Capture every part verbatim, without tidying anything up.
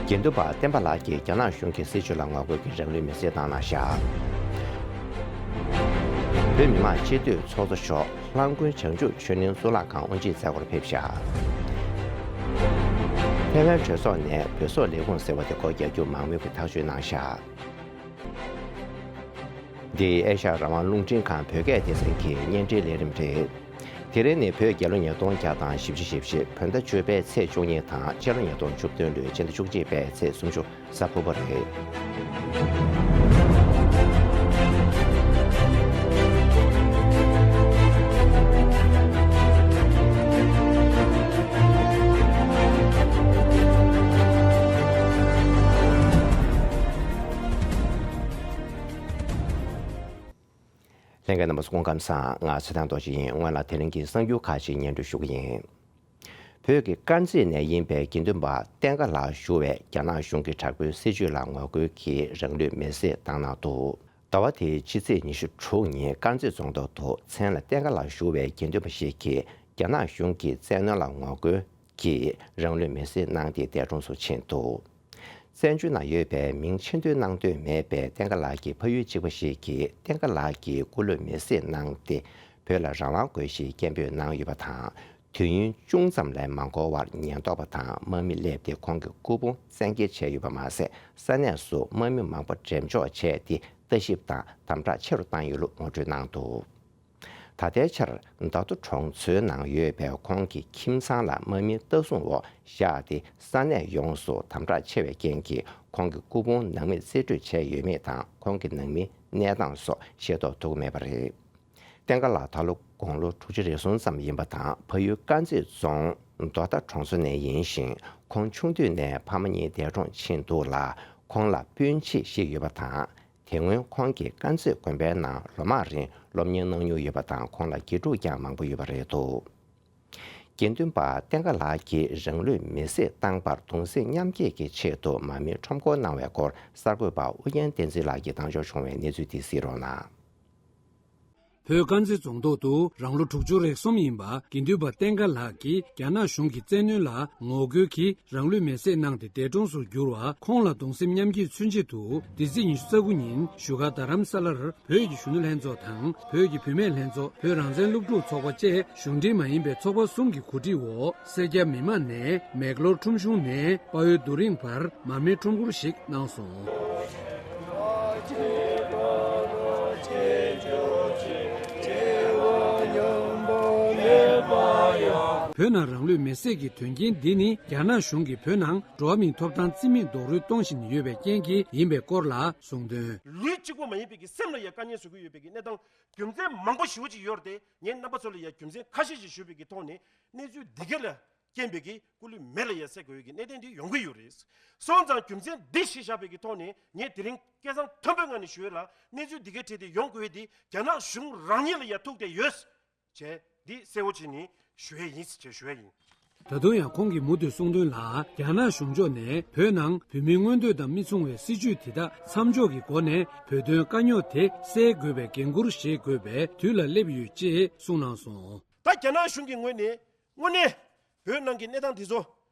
དགེ་འདུན་པ་བསྟན་པ་ལགས་ཀྱིས་རྒྱ་ནག་གཞུང་གི་སྲིད་བྱུས་ལ་ངོ་རྒོལ་གྱིས་རང་ལུས་མེར་སྲེག་བཏང་གནང་བཞག་བོད་མི་མང་སྤྱི་འཐུས་ཚོགས་གཙོ་མཆོག་ལྷ་མགོན་བྱང་ཆུབ་ཆོས་གླིང་གཙུག་ལག་ཁང་དབུ་འབྱེད་མཛད་སྒོར་ཕེབས་བཞག་ཐའེ་ཝན་གྲོས་ཚོགས་ནས་བོད་སོག་ལས་ཁུངས་ཟེར་བ་དེ་སྒོ་རྒྱག་རྒྱུ་མང་མོས་ཀྱིས་ཐག་གཅོད་གནང་བཞག་འདི་ཨེ་ཤ་ཡ་རང་དབང་རླུང་འཕྲིན་ཁང་བོད་སྐད་སྡེ་ཚན་གྱི་བརྙན་འཕྲིན་ལས་རིམ་རེད། དེ་རིང་ནི་བོད་རྒྱལ་ལོ་ཉིས་སྟོང་བརྒྱ་དང་བཞི་བཅུ་ཞེ་བཞི། བོད་ཟླ་བཅུ་པའི་ཚེས་བཅུ་གཉིས་དང་སྤྱི་ལོ་ཉིས་སྟོང་བཅུ་བདུན་ལོའི་སྤྱི་ཟླ་བཅུ་གཅིག་པའི་ཚེས་སུམ་ཅུ་གཟའ་ཕུར་བུ་རེད། ལྷན་རྒྱས་རྣམ་པ་ཚོ་སྐུ་ཁམས་བཟང་། ང་ཚེ་བརྟན་རྡོ་རྗེ་ཡིན། སྔོན་ལ་དེ་རིང་གི་གསར་འགྱུར་ཁག་ཅིག་སྙན་སྒྲོན་ཞུ་གི་ཡིན། བོད་ཀྱི་དཀར་མཛེས་ནས་ཡིན་པའི་དགེ་འདུན་པ་བསྟན་དགའ་ལགས་ཞུ་བས་རྒྱ་ནག་གཞུང་གི་དྲག་པོའི་སྲིད་བྱུས་ལ་ངོ་རྒོལ་གྱིས་རང་ལུས་མེར་སྲེག་བཏང་གནང་འདུག་ཟླ་བ་དེའི་ཕྱི་ཚེས་ཉི་ཤུ་དྲུག་ཉིན་དཀར་མཛེས་རྫོང་ཐོག་ཏུ་མཚན་ལ་བསྟན་དགའ་ལགས་ཞུ་བའི་དགེ་འདུན་པ་ཞིག་གིས་རྒྱ་ནག་གཞུང་གི་བཙན་གནོན་ལ་ངོ་རྒོལ་གྱིས་རང་ལུས་མེར་སྲེག་གནང་སྟེ་འདས་གྲོངས་སུ་ཕྱིན་འདུག་བཙན་བྱོལ་ནང་ཡོད་པའི་མིང་ཆེ་འདོན་གནང་འདོད་མེད་པའི་བསྟན་དགའ་ལགས་ཀྱི་ཕ་ཡུལ་གཅིག་པ་ཞིག་གིས་བསྟན་དགའ་ལགས་ཀྱི་སྐུ་ལུས་མེར་སྲེག་གནང་སྟེ་བོད་ལ་རང་དབང་དགོས་ཞེས་སྐད་འབོད་གནང་ཡོད་པ་དང་། དུས་ཡུན་ཅུང་ཙམ་ལས་མ་འགོར་བར་ཉེན་རྟོག་པ་དང་དམག་མི་སླེབས་ཏེ་ཁོང་གི་སྐུ་ཕུང་བཙན་འགེལ་བྱས་ཡོད་པ་མ་ཟད། ས་གནས་སུ་དམག་མི་མང་པོ་འགྲེམས་འཇོག་བྱས་ཏེ་ལྟ་ཞིབ་དང་དམ་དྲག་ཆེ་རུ་བཏང་ཡོད་ལུགས་ངོ་སྤྲོད་གནང་འདུག་ད་ལྟའི་ཆར་ད་དོ་གྲོང་ཚོའི་ནང་ཡོད་པའི་ཁོང་གི་ཁྱིམ་ཚང་ལ་དམག་མིའི་ལྟ་སྲུང་འོག་བཞག་སྟེ། ས་གནས་ཡོངས་སུ་དམ་དྲག་ཆེ་བའི་རྐྱེན་གྱིས་ཁོང་གི་སྐུ་ཕུང་ནང་མིས་རྩིས་སྤྲོད་བྱས་ཡོད་མེད་དང་། ཁོང་གི་ནང་མིའི་གནས་སྟངས་སོགས་ཤེས་རྟོགས་ཐུབ་ཀྱི་མེད་པ་རེད། བསྟན་དགའ་ལགས་ད་ལོ་དགུང་ལོ་དྲུག་ཅུ་རེ་གསུམ་ཙམ་ཡིན་པ་དང་། ཕ་ཡུལ་དཀར་མཛེས་རྫོང་རྡོ་མདའ་གྲོང་ཚོ་ནས་ཡིན་ཞིང་། ཁོང་ཆུང་དུས་ནས་ཕ་མ་གཉིས་འདས་གྲོངས་ཕྱིན་འདུག་ལ། ཁོང་ལ་སྤུན་མཆེད་བཞི་ཡོད་པ་དང་། དེ་སྔོན་ཁོང་གིས་དཀར་མཛེས་དགོན་པའི་ནང་ལོ་མང་རིང་སློབ་གཉེར་གནང་མྱོང་ཡོད་པ་དང་། ཁོང་ལ་དགེ་ཕྲུག་ཀྱང་མང་པོ་ཡོད་པ་རེད་འདུག་དགེ་འདུན་པ་བསྟན་དགའ་ལགས་ཀྱིས་རང་ལུས་མེར་སྲེག་བཏང་བར་གདུང་སེམས་མཉམ་སྐྱེད་ཀྱི་ཆེད་དུ་མར་མེ་ཁྲོམ་སྐོར་གནང་བའི་སྐོར་གསར་འགོད་པ་ཨུ་རྒྱན་བསྟན་འཛིན་ལགས་ཀྱིས་བཏང་འབྱོར་བྱུང་བའི་གནས་ཚུལ་དེ་གཟིགས་རོགས་གནང་། བོད་དཀར་མཛེས་རྫོང་ཐོག་ཏུ་རང་ལོ་དྲུག་ཅུ་རེ་གསུམ་ཡིན་པ་དགེ་འདུན་པ་བསྟན་དགའ་ལགས་ཀྱིས་རྒྱ་ནག་གཞུང་གི་བཙན་གནོན་ལ་ངོ་རྒོལ་གྱིས་རང་ལུས་མེར་སྲེག་གནང་སྟེ་འདས་གྲོངས་སུ་གྱུར་བ། ཁོང་ལ་གདུང་སེམས་མཉམ་སྐྱེད་མཚོན་ཆེད་དུ། འདི་ཚེས་ཉི་ཤུ་རྩ་དགུ་ཉིན་བཞུགས་སྒར་རྡ་རམ་ས་ལར་བོད་ཀྱི་གཞོན་ནུ་ལྷན་ཚོགས་དང་། བོད་ཀྱི་བུད་མེད་ལྷན་ཚོགས། བོད་རང་བཙན་སློབ་ཕྲུག་ཚོགས་པ་བཅས་གཞུང་འབྲེལ་མ་ཡིན་པའི་ཚོགས་པ་གསུམ་གྱི་གོ་སྒྲིག་འོག་སེར་སྐྱ་མི་མང་ནས་མེག་ལོར་ཁྲོམ་གཞུང་ནས་དཔའ་བོའི་རྡོ་རིང་བར་མར་མེའི་ཁྲོམ་སྐོར་ཞིག་གནང་སོང་། བོད་ནང་རང་ལུས་མེར་སྲེག་གི་དོན་རྐྱེན་འདི་ནི་རྒྱ་ནག་གཞུང་གིས་བོད་ནང་འགྲོ་བ་མིའི་ཐོབ་ཐང་རྩིས་མེད་རྡོག་རོལ་གཏོང་བཞིན་ཡོད་པའི་རྐྱེན་གྱིས་ཡིན་པའི་སྐོར་ལ་གསུངས་དོན། ལུས་གཅིག་པོ་མ་ཡིན་པའི་གི་སེམས་ལ་ཡང་དཀའ་ངལ་བཟོ་གི་ཡོད་པའི་གི་གནས་སྟངས་རྒྱུ་མཚན་མང་པོ་ཞེ་པོ་ཅིག་ཡོད་རེད་དེ། ངས་རྣམ་པ་ཚོ་ལ་ཡང་རྒྱུ་མཚན་ཁ་ཤས་ཤིག་ཞུས་པའི་གི་ཐོག་ནས་གནས་ཚུལ་འདི་ག་ལ་རྐྱེན་པས་ཀྱི་སྐུ་ལུས་མེ་ལ་ཡ་བསྲེག་དགོས་ཀྱི་གནད་དོན་འདི་ཡོང་གི་ཡོད་རེད། སོང་ཙང་རྒྱུ་མཚན་འདི་གཞི་བཞག་པའི་གི་ཐོག་ནས་ངས་དེ་རིང་སྐད་གསང་མཐོན་པོའི་ངང་ནས་ཞུ་ཡས་ལ། གནས་ཚུལ་འདི་གའི་གྲས་དེ་ཡོང་དགོས་འདི་རྒྱ་ནག་གཞུང་རང་ཉིད་ལ་ཡ་ཐུག་བསྡད་ཡོད་ཅེས་འདི་གསལ་བོ་བྱས་ནས་ཞུ་ཡས་ཡིན་ཅེས་ཞུ་ཡས་ཡིན། ད་དུང་ཡང་ཁོང་གིས་མུ་མཐུད་གསུངས་དོན་ལ། རྒྱ་ནག་གཞུང་ཕྱོགས་ནས་བོད་ནང་བོད་མིའི་མངོན་འདོད་དང་མི་མཚུངས་པའི་སྲིད་བྱུས་དེ་དག་མཚམས་འཇོག་གི་སྒོ་ནས་བོད་དོན་དཀའ་རྙོག་དེ་སེལ་དགོས་པའི་འགན་འཁུར་བཞེས་དགོས་པའི་དུས་ལ་སླེབས་ཡོད་ཅེས་གསུངས་གནང་སོང་། ད་རྒྱ་ནག་གཞུང་གི་ངོས་ནས་དངོས་གནས་བོད་ནང་གི་གནས་སྟངས་འདི་ཚོ་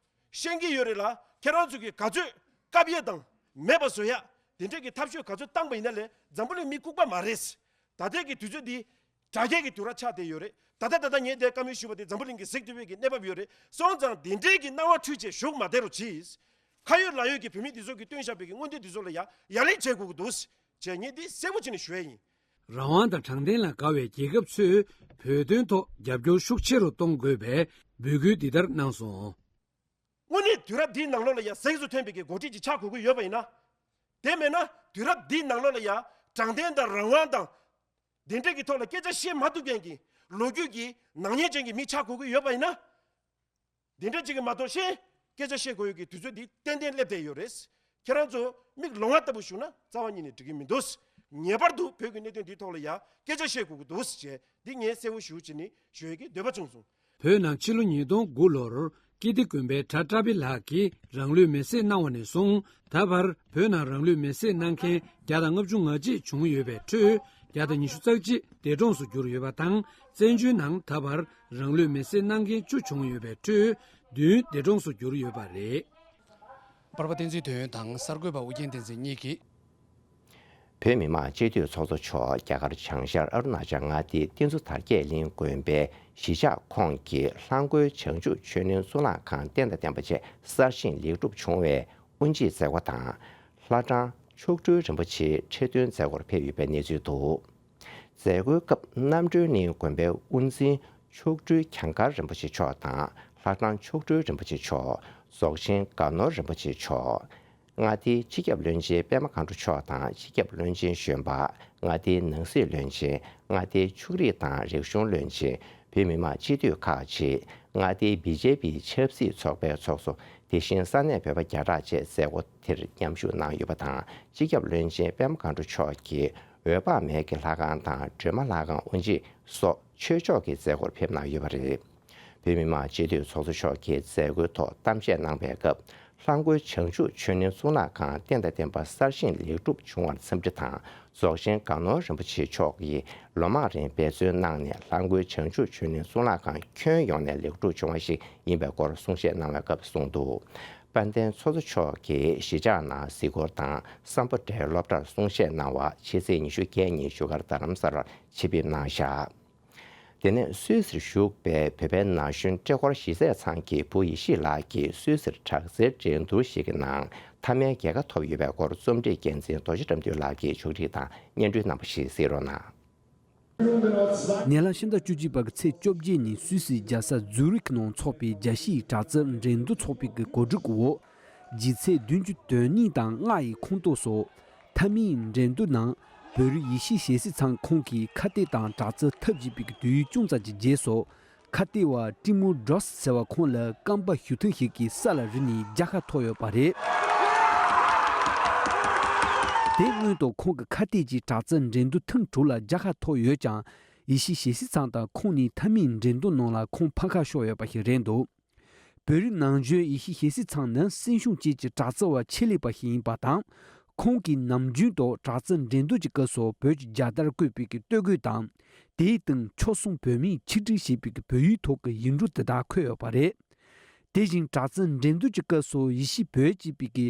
ཤེས་ཀྱི་ཡོད་རེད་ལ། ཁྱེད་རང་ཚོ་གིས་ག་ཚོད་བཀབ་ཡས་དང་མེད་པ་བཟོ་ཡ་དེ་འདྲས་ཀྱི་ཐབས་ཤེས་ག་ཚོད་བཏང་པ་ཡིན་ན་ལས་འཛམ་བུ་གླིང་མི་ལྐུགས་པ་མ་རེད། ད་ལྟའི་གི་དུས་ཚོད་འདི་དྲ་རྒྱའི་གི་དུས་རབས་ཆགས་བསྡད་ཡོད་རེད། ད་ལྟ་ད་ལྟ་ངས་འདིར་བཀའ་མོལ་ཞུས་པ་དེ་འཛམ་བུ་གླིང་གིས་གཟིགས་ཐུབ་ཡས་ཀྱི་གནས་བབ་ཡོད་རེད། སོང་ཙང་དེ་འདྲས་ཀྱི་སྣང་བ་འཁྲུལ་བྱས་བཞུགས་མ་བསྡད་རོགས་གྱིས། ཁ་ཡོད་ལག་ཡོད་ཀྱི་བོད་མི་འདི་ཚོ་གིས་བཏོན་བཞག་པའི་གི་མངོན་འདོད་འདི་ཚོ་ལ་ཡ་ཡ་ལན་བྱེད་དགོས་ཀྱི་འདུག་ཅེས་ངས་འདི་གསལ་པོ་བྱས་ནས་ཞུ་ཡས་ཡིན། རང་དབང་དང་དྲང་བདེན་ལ་དགའ་བའི་རྒྱལ་ཁབ་ཚོས་བོད་དོན་ཐོག་རྒྱབ་སྐྱོར་ཤུགས་ཆེ་རུ་གཏོང་དགོས་པའི་འབོད་སྐུལ་འདི་ལྟར་གནང་སོང་། དངོས་གནས་དུས་རབས་འདིའི་ནང་ལོགས་ལ་ཡ་གཟེངས་སུ་ཐོན་པའི་གི་འགོ་ཁྲིད་ཅིག་ཆགས་དགོས་ཀྱི་ཡོད་པ་ཡིན་ན། དེ་མེད་ན་དུས་རབས་འདིའི་ནང་ལོགས་ལ་ཡ་དྲང་བདེན་དང་རང་དབང་དང་དེ་འདྲས་ཀྱི་ཐོག་ལ་སྐད་ཆ་བཤད་མ་ཐུབ་མཁན་གྱི་ལོ་རྒྱུས་ཀྱི་ནག་ཉེས་ཅན་གྱི་མི་ཆགས་དགོས་ཀྱི་ཡོད་པ་ཡིན་ན། འདི་འདྲ་ཅིག་གིས་མ་གཏོགས་གཞན་སྐད་ཆ་བཤད་དགོས་ཡོད་ཀྱི་དུས་ཚོད་འདི་ཏན་ཏན་སླེབས་བསྡད་ཡོད་རེད། ཁྱེད་རང་ཚོ་མིག་ལོང་བ་ལྟ་བུ་བཞུགས་ན་རྩ་བ་ཉིད་ནས་འགྲིག་གི་མི་འདུག་ངེས་པར་དུ་བོད་ཀྱི་གནད་དོན་འདིའི་ཐོག་ལ་ཡ་སྐད་ཆ་བཤད་དགོས་ཀྱི་འདུག་ཅེས་འདི་ངས་གསལ་བོ་ཞུ་བྱས་ནས་ཞུ་ཡས་ཀྱི་འདོད་པ་བྱུང་སོང་། བོད་ནང་ཕྱི་ལོ་ཉིས་སྟོང་དགུ་ལོར་ཀིརྟི་དགོན་པའི་གྲྭ་བཀྲ་བྷེ་ལགས་ཀྱིས་རང་ལུས་མེར་སྲེག་གནང་བ་ནས་བཟུང་། ད་བར་བོད་ནང་རང་ལུས་མེར་སྲེག་གནང་མཁན་བརྒྱ་དང་ལྔ་བཅུ་ང་གཅིག་བྱུང་ཡོད་པའི་ཁྲོད། བརྒྱ་དང་ཉི་ཤུ་རྩ་གཅིག་འདས་གྲོངས་སུ་གྱུར་ཡོད་པ་དང་། བཙན་བྱོལ་ནང་ད་བར་རང་ལུས་མེར་སྲེག་གནང་མཁན་བཅུ་བྱུང་ཡོད་པའི་ཁྲོད་བདུན་འདས་གྲོངས་སུ་གྱུར་ཡོད་པ་རེད། པར་པ་བསྟན་འཛིན་དོན་ཡོད་དང་གསར་འགོད་པ་ཨུ་རྒྱན་བསྟན་འཛིན་གཉིས་ཀྱིས། བོད་མི་མང་སྤྱི་འཐུས་ཚོགས་གཙོ་མཆོག་རྒྱ་གར་བྱང་ཤར་ཨ་རུ་ན་ཅལ་མངའ་སྡེའི་ཏིན་ཛུ་དར་རྒྱས་གླིང་དགོན་པའི་གཞིས་ཆགས་ཁོངས་ཀྱི་ལྷ་མགོན་བྱང་ཆུབ་ཆོས་གླིང་གཙུག་ལག་ཁང་རྟེན་དང་བརྟེན་པ་བཅས་གསར་བཞེངས་ལེགས་གྲུབ་བྱུང་བའི་དབུ་འབྱེད་མཛད་སྒོ་དང་། ལྷ་གྲྭ་མཆོག་སྤྲུལ་རིན་པོ་ཆེའི་ཁྲི་སྟོན་མཛད་སྒོར་ཕེབས་ཡོད་པའི་གནས་ཚུལ་འདུག། མཛད་སྒོའི་སྐབས་རྣམ་གྲོལ་གླིང་དགོན་པའི་དབུ་འཛིན་མཆོག་སྤྲུལ་གྱང་དཀར་རིན་པོ་ཆེ་མཆོག་དང་། ལྷ་གྲྭ་མཆོག་སྤྲུལ་རིན་པོ་ཆེ་མཆོག། རྫོགས་ཆེན་དགའ་ནོར་རིན་པོ་ཆེ་མཆོག། མངའ་སྡེའི་སྤྱི་ཁྱབ་བློན་ཆེན་པད་མ་མཁའ་འགྲོ་མཆོག་དང་། སྤྱི་ཁྱབ་བློན་ཆེན་གཞོན་པ། མངའ་སྡེའི་ནང་སྲིད་བློན་ཆེན། མངའ་སྡེའི་ཕྱུགས་རིག་དང་རིག་གཞུང་བློན་ཆེན། བོད་མི་མང་སྤྱི་འཐུས་ཁག་ཅིག། མངའ་སྡེའི་བི་ཇེ་པི་ཆབ་སྲིད་ཚོགས་པའི་ཚོགས་གཙོ། དེ་བཞིན་ས་གནས་བོད་པ་བརྒྱ་ཕྲག་བཅས་མཛད་སྒོ་དེར་མཉམ་ཞུགས་གནང་ཡོད་པ་དང་། སྤྱི་ཁྱབ་བློན་ཆེན་པད་མ་མཁའ་འགྲོ་མཆོག་གིས་འོད་དཔག་མེད་ཀྱི་ལྷ་ཁང་དང་སྒྲོལ་མ་ལྷ་ཁང་དབུ་འབྱེད་སོགས་ཆོས་ཕྱོགས་ཀྱི་མཛད་སྒོར་ཕེབས་གནང་ཡོད་པ་རེད། བོད་མི་མང་སྤྱི་འཐུས་ཚོགས་གཙོ་མཆོག་གིས་མཛད་སྒོའི་ཐོག་གཏམ་བཤད་གནང་བའི་སྐབས། ལྷ་མགོན་བྱང་ཆུབ་ཆོས་གླིང་གཙུག་ལག་ཁང་རྟེན་དང་བརྟེན་པ་གསར་བཞེངས་ལེགས་གྲུབ་བྱུང་བར་འཚམས་འདྲི་དང་། རྫོགས་ཆེན་དགའ་ནོར་རིན་པོ་ཆེ་མཆོག་གིས་ལོ་མང་རིང་འབད་བརྩོན་གནང་ནས་ལྷ་མགོན་བྱང་ཆུབ་ཆོས་གླིང་གཙུག་ལག་ཁང་ཁྱོན་ཡོངས་ནས་ལེགས་གྲུབ་བྱུང་བ་ཞིག་ཡིན་པའི་སྐོར་གསུང་བཤད་གནང་བའི་སྐབས་གསུངས་འདུག། དཔལ་ལྡན་ཚོགས་གཙོ་མཆོག་གིས་གཞིས་ཆགས་ནང་གཟིགས་སྐོར་དང་སམ་བྷོ་ཊའི་སློབ་གྲྭར་གསུང་བཤད་གནང་བ་ཕྱི་ཚེས་ཉི་ཤུ་བརྒྱད་ཉིན་བཞུགས་སྒར་རྡ་རམ་ས་ལར་ཆེད་ཕེབས་གནང་བཞག། དེ་ནས་སུད་སིར་བཞུགས་པའི་བོད་པའི་ན་གཞོན་ཏྲེ་ཧོར་ཞི་བྱེད་ཚང་གི་བུ་ཡེ་ཤེས་ལགས་ཀྱིས་སུད་སིར་དྲག་རྩལ་འགྲན་བསྡུར་ཞིག་གི་ནང་མཐའ་མའི་རྒྱལ་ཁ་ཐོབ་ཡོད་པའི་སྐོར་རྩོམ་སྒྲིག་འགན་འཛིན་རྡོ་རྗེ་དགྲ་འདུལ་ལགས་ཀྱིས་ཕྱོགས་སྒྲིག་དང་སྙན་སྒྲོན་གནང་བ་ཞིག་གཟིགས་རོགས་གནང་། ཉེ་ལམ་ཕྱི་ཟླ་བཅུ་གཅིག་པ་གི་ཚེས་བཅོ་བརྒྱད་ཉིན་སུད་སིའི་རྒྱལ་ས་ཛུ་རིག་ནང་འཚོགས་པའི་རྒྱལ་སྤྱིའི་དྲག་རྩལ་འགྲན་བསྡུར་ཚོགས་པའི་གི་གོ་སྒྲིག་འོག་ལྗིད་ཚད་བདུན་ཅུ་དོན་གཉིས་དང་ལྔ་ཡི་ཁོངས་གཏོགས་སུ། མཐའ་མིའི་འགྲན་བསྡུར་ནང་བོད་རིགས་ཡེ་ཤེས་ཞེ་སའི་ཚང་ཁོང་གིས་ཁ་གཏད་དང་དྲག་རྩལ་ཐབས་བྱས་པའི་དུས་ཡུན་ཅུང་ཙམ་གྱི་རྗེས་སུ། ཁ་གཏད་པ་ཏི་མུར་ཌོས་ཟེར་བ་ཁོང་ལ་རྐང་པ་གཞུ་ཐུང་ཞིག་གིས་ས་ལ་རིལ་ནས་རྒྱལ་ཁ་ཐོབ་ཡོད་པ་རེད། དེ་སྔོན་དུ་ཁོང་གིས་ཁ་གཏད་ཀྱི་དྲག་རྩལ་འགྲན་བསྡུར་ཐེངས་དྲུག་ལ་རྒྱལ་ཁ་ཐོབ་ཡོད་ཀྱང་། ཡེ་ཤེས་ཞེ་སའི་ཚང་དང་ཁོང་གཉིས་མཐའ་མིའི་འགྲན་བསྡུར་ནང་ལ་ཁོང་ཕམ་ཁ་ཤོར་ཡོད་པ་ཞིག་རེད་འདུག། བོད་རིགས་ནང་བཞིན་ཡེ་ཤེས་ཞེ་སའི་ཚང་ནི་སྲིད་གཞུང་བཅས་ཀྱི་དྲག་རྩལ་བ་ཆེད་ལས་པ་ཞིག་ཡིན་པ་དང་། ཁོང་གིས་ནམ་རྒྱུན་དུ་དྲག་རྩལ་འགྲན་བསྡུར་གྱི་སྐབས་སུ་བོད་ཀྱི་རྒྱལ་དར་བཀོད་པའི་གི་སྟོད་གོས་དང་། དེའི་སྟེང་ཆོལ་གསུམ་བོད་མིས་ཆིག་སྒྲིལ་བྱས་པའི་གི་བོད་ཡིག་ཐོག་གི་ཡིག་འབྲུ་དེ་དག་འཁོད་ཡོད་པ་རེད། དེ་བཞིན་དྲག་རྩལ་འགྲན་བསྡུར་གྱི་སྐབས་སུ་ཡེ་ཤེས་བོད་ཅེས་པའི་གི་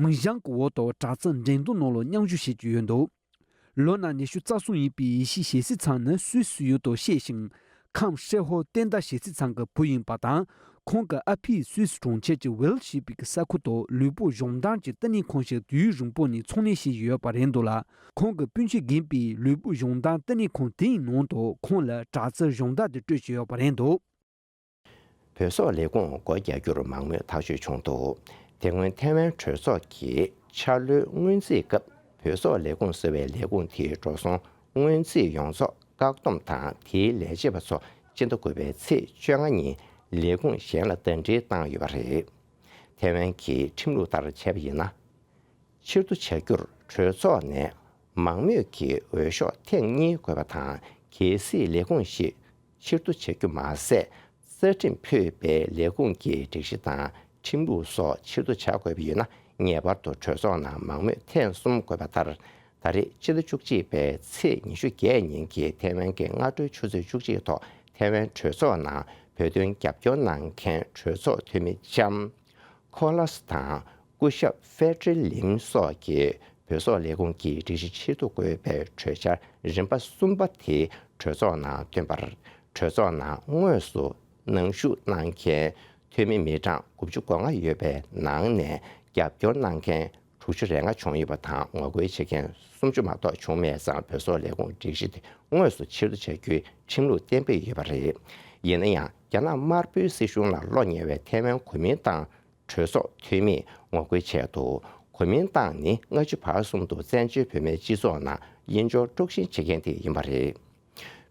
མིང་བྱང་གི་འོག་ཏུ་དྲག་རྩལ་འགྲན་བསྡུར་ནང་ལ་མཉམ་ཞུགས་བྱེད་ཀྱི་ཡོད་འདུག། ལོ་ན་ཉི་ཤུ་རྩ་གསུམ་ཡིན་པའི་ཡེ་ཤེས་ཞེ་སའི་ཚང་ནི་སུད་སི་ཡུལ་དུ་གཤེགས་ཤིང་། ཁམས་ཧྲེ་ཧོ་བསྟན་དར་ཞེ་སའི་ཚང་གི་བུ་ཡིན་པ་དང་། ཁོང་གི་ཨ་ཕས་སུད་སི་གྲོང་ཁྱེར་གྱི་ཝེལ་ཞེས་པའི་ས་ཁུལ་དུ་ལུས་པོ་གཞུང་བདག་གི་བསྟི་གནས་ཁང་ཞིག་དུས་ཡུན་རིང་པོ་ནས་འཚོ་གནས་བྱས་ཡོད་པ་རེད་འདུག་ལ། ཁོང་གི་སྤུན་མཆེད་རྒན་པས་ལུས་པོ་གཞུང་བདག་བསྟི་གནས་ཁང་དེའི་ནང་དུ་ཁོང་ལ་དྲག་རྩལ་སྦྱོང་བརྡར་དེ་སྤྲོད་ཀྱི་ཡོད་པ་རེད་འདུག། བོད་སོག་ལས་ཁུངས་སྒོ་རྒྱག་རྒྱུར་མང་མོས་ཐག་གཅོད་བྱུང་འདུག། དེ་སྔོན་ཐའེ་ཝན་གྲོས་ཚོགས་ཀྱི་འཆར་ལོའི་སྔོན་རྩིས་སྐབས་བོད་སོག་ལས་ཁུངས་ཟེར་བའི་ལས་ཁུངས་དེའི་འགྲོ་སོང་སྔོན་རྩིས་ཡོངས་རྫོགས་བཀག་སྡོམ་དང་དེའི་ལས་བྱེད་པ་ཚོ་སྤྱི་ཟླ་དགུ་པའི་ཚེས་བཅོ་ལྔ་ཉིན་ལས་ཁུངས་གཞན་ལ་ཟླ་སྒྲིལ་བཏང་ཡོད་པ་རེད། ཐའེ་ཝན་གྱི་ཁྲིམས་ལུགས་ལྟར་བྱས་པ་ཡིན་ན། ཕྱིར་བསྡུ་བྱ་རྒྱུར་གྲོས་ཚོགས་ནས་མང་མོས་ཀྱི་འོས་ཤོག་ཐེངས་གཉིས་དགོས་པ་དང་། གལ་སྲིད་ལས་ཁུངས་ཤིག་ཕྱིར་བསྡུ་བྱ་རྒྱུ་མ་ཟད། རྩ་ཁྲིམས་ཕུད་པའི་ལས་ཁུངས་ཀྱི་སྒྲིག་གཞི་དང་ཁྲིམས་ལུགས་སོགས་ཕྱིར་བསྡུ་བྱ་དགོས་པ་ཡིན་ན། ངེས་པར་དུ་གྲོས་ཚོགས་ནང་མང་མོས་ཐེངས་གསུམ་དགོས་པ་ལྟར། ད་རེས་སྤྱི་ཟླ་བཅུ་གཅིག་པའི་ཚེས་ཉི་ཤུ་བརྒྱད་ཉིན་གྱི་ཐའེ་ཝན་གྱི་སྔ་དྲོའི་ཆུ་ཚོད་བཅུ་གཅིག་ཐོག་ཐའེ་ཝན་གྲོས་ཚོགས་ནང་བོད་དོན་རྒྱབ་སྐྱོར་གནང་མཁན་གྲོས་ཚོགས་འཐུས་མི་ལྕམ་ཁོ་ལཱས་དང་། སྐུ་ཞབས་ཧྥེ་ཀྲི་ལིམ་སོགས་ཀྱིས་བོད་སོག་ལས་ཁུངས་ཀྱི་སྒྲིག་གཞི་ཕྱིར་བསྡུ་དགོས་པའི་གྲོས་འཆར་རིམ་པ་གསུམ་པ་དེ་གྲོས་ཚོགས་ནང་བཏོན་པར། གྲོས་ཚོགས་ནང་དངོས་སུ་ནང་ཞུགས་གནང་མཁན་འཐུས་མི་མི་གྲངས་དགུ་བཅུ་གོ་ལྔ་ཡོད་པའི་ནང་ནས་རྒྱབ་སྐྱོར་གནང་མཁན་དྲུག་ཅུ་རེ་ལྔ་བྱུང་ཡོད་པ་དང་། ངོ་རྒོལ་བྱེད་མཁན་སུམ་ཅུ་མ་གཏོགས་བྱུང་མེད་ཙང་། བོད་སོག་ལས་ཁུངས་སྒྲིག་གཞི་དེ་དངོས་སུ་ཕྱིར་བསྡུ་བྱ་རྒྱུའི་ཁྲིམས་ལུགས་གཏན་འབེབས་ཡོད་པ་རེད། ཡིན་ན་ཡང་། རྒྱ་ནག་དམར་པོའི་སྲིད་གཞུང་ལ་བློ་ཉེ་བའི་ཐའེ་ཝན་གོ་མིན་ཏང་གྲོས་ཚོགས་འཐུས་མིས་ངོ་རྒོལ་བྱས་འདུག། གོ་མིན་ཏང་ནི་སྔ་ཕྱི་བར་གསུམ་དུ་བཙན་བྱོལ་བོད་མིའི་སྤྱི་ཚོགས་ནང་དབྱེན་སྦྱོར་དཀྲུག་ཤིང་བྱེད་མཁན་དེ་ཡིན་པ་རེད།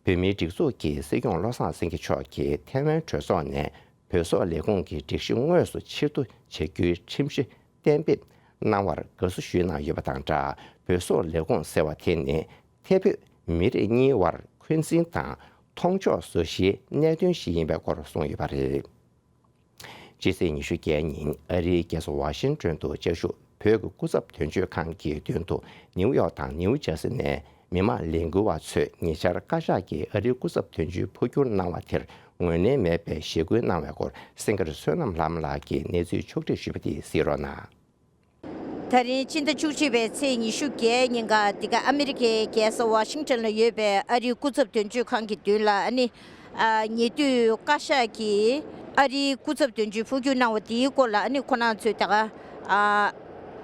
བོད་མིའི་སྒྲིག་འཛུགས་ཀྱི་སྲིད་སྐྱོང་བློ་བཟང་སེང་གེ་མཆོག་གིས་ཐའེ་ཝན་གྲོས་ཚོགས་ནས་བོད་སོག་ལས་ཁུངས་ཀྱི་སྒྲིག་གཞི་དངོས་སུ་ཕྱིར་བསྡུ་བྱ་རྒྱུའི་ཁྲིམས་གཞི་གཏན་འབེབས་གནང་བར་དགའ་བསུ་ཞུས་གནང་ཡོད་པ་དང་སྦྲགས། བོད་སོག་ལས་ཁུངས་ཟེར་བ་དེ་ནི་ཐེ་བོད་མི་རིགས་གཉིས་དབར་འཁོན་འཛིན་དང་མཐོང་ཕྱོགས་བཟོ་གཞིའི་གནད་དོན་ཞིག་ཡིན་པའི་སྐོར་གསུངས་ཡོད་པ་རེད། སྤྱི་ཚེས་ཉི་ཤུ་བརྒྱད་ཉིན་ཨ་རིའི་རྒྱལ་ས་ཝ་ཤིང་ཏོན་དུ་བཅའ་བཞུགས་བོད་ཀྱི་སྐུ་ཚབ་དོན་གཅོད་ཁང་གི་མདུན་དུ་ནིའུ་ཡོག་དང་ནིའུ་ཇར་སི་ནས་མི་མང་ལས་འགུལ་བ་ཚོས་ཉེ་ཆར་བཀའ་ཤག་གིས་ཨ་རིའི་སྐུ་ཚབ་དོན་གཅོད་འཕོ་འགྱུར་གནང་བ་དེར་ངོས་ལེན་མེད་པའི་ཞི་རྒོལ་གནང་བའི་སྐོར་སེང་གེར་བསོད་ནམས་ལྷ་མོ་ལགས་ཀྱིས་གནས་ཚུལ་ཕྱོགས་བསྒྲིགས་ཞུས་པ་དེ་གཟིགས་རོགས་གནང་། ད་རིང་སྤྱི་ཟླ་བཅུ་གཅིག་པའི་ཚེས་ཉི་ཤུ་བརྒྱད་ཉིན་ཀ་འདི་ག་ཨ་མི་རི་ཀའི་རྒྱལ་ས་ཝ་ཤིང་ཊོན་ལ་ཡོད་པའི་ཨ་རིའི་སྐུ་ཚབ་དོན་གཅོད་ཁང་གི་མདུན་ལ་ཨ་ནི་ཨ་ཉེ་དུས་བཀའ་ཤག་གིས་ཨ་རིའི་སྐུ་ཚབ་དོན་གཅོད་འཕོ་འགྱུར་གནང་བ་དེའི་སྐོར་ལ་ཨ་ནི་ཁོ་རང་ཚོས་ད་ག་ཨ་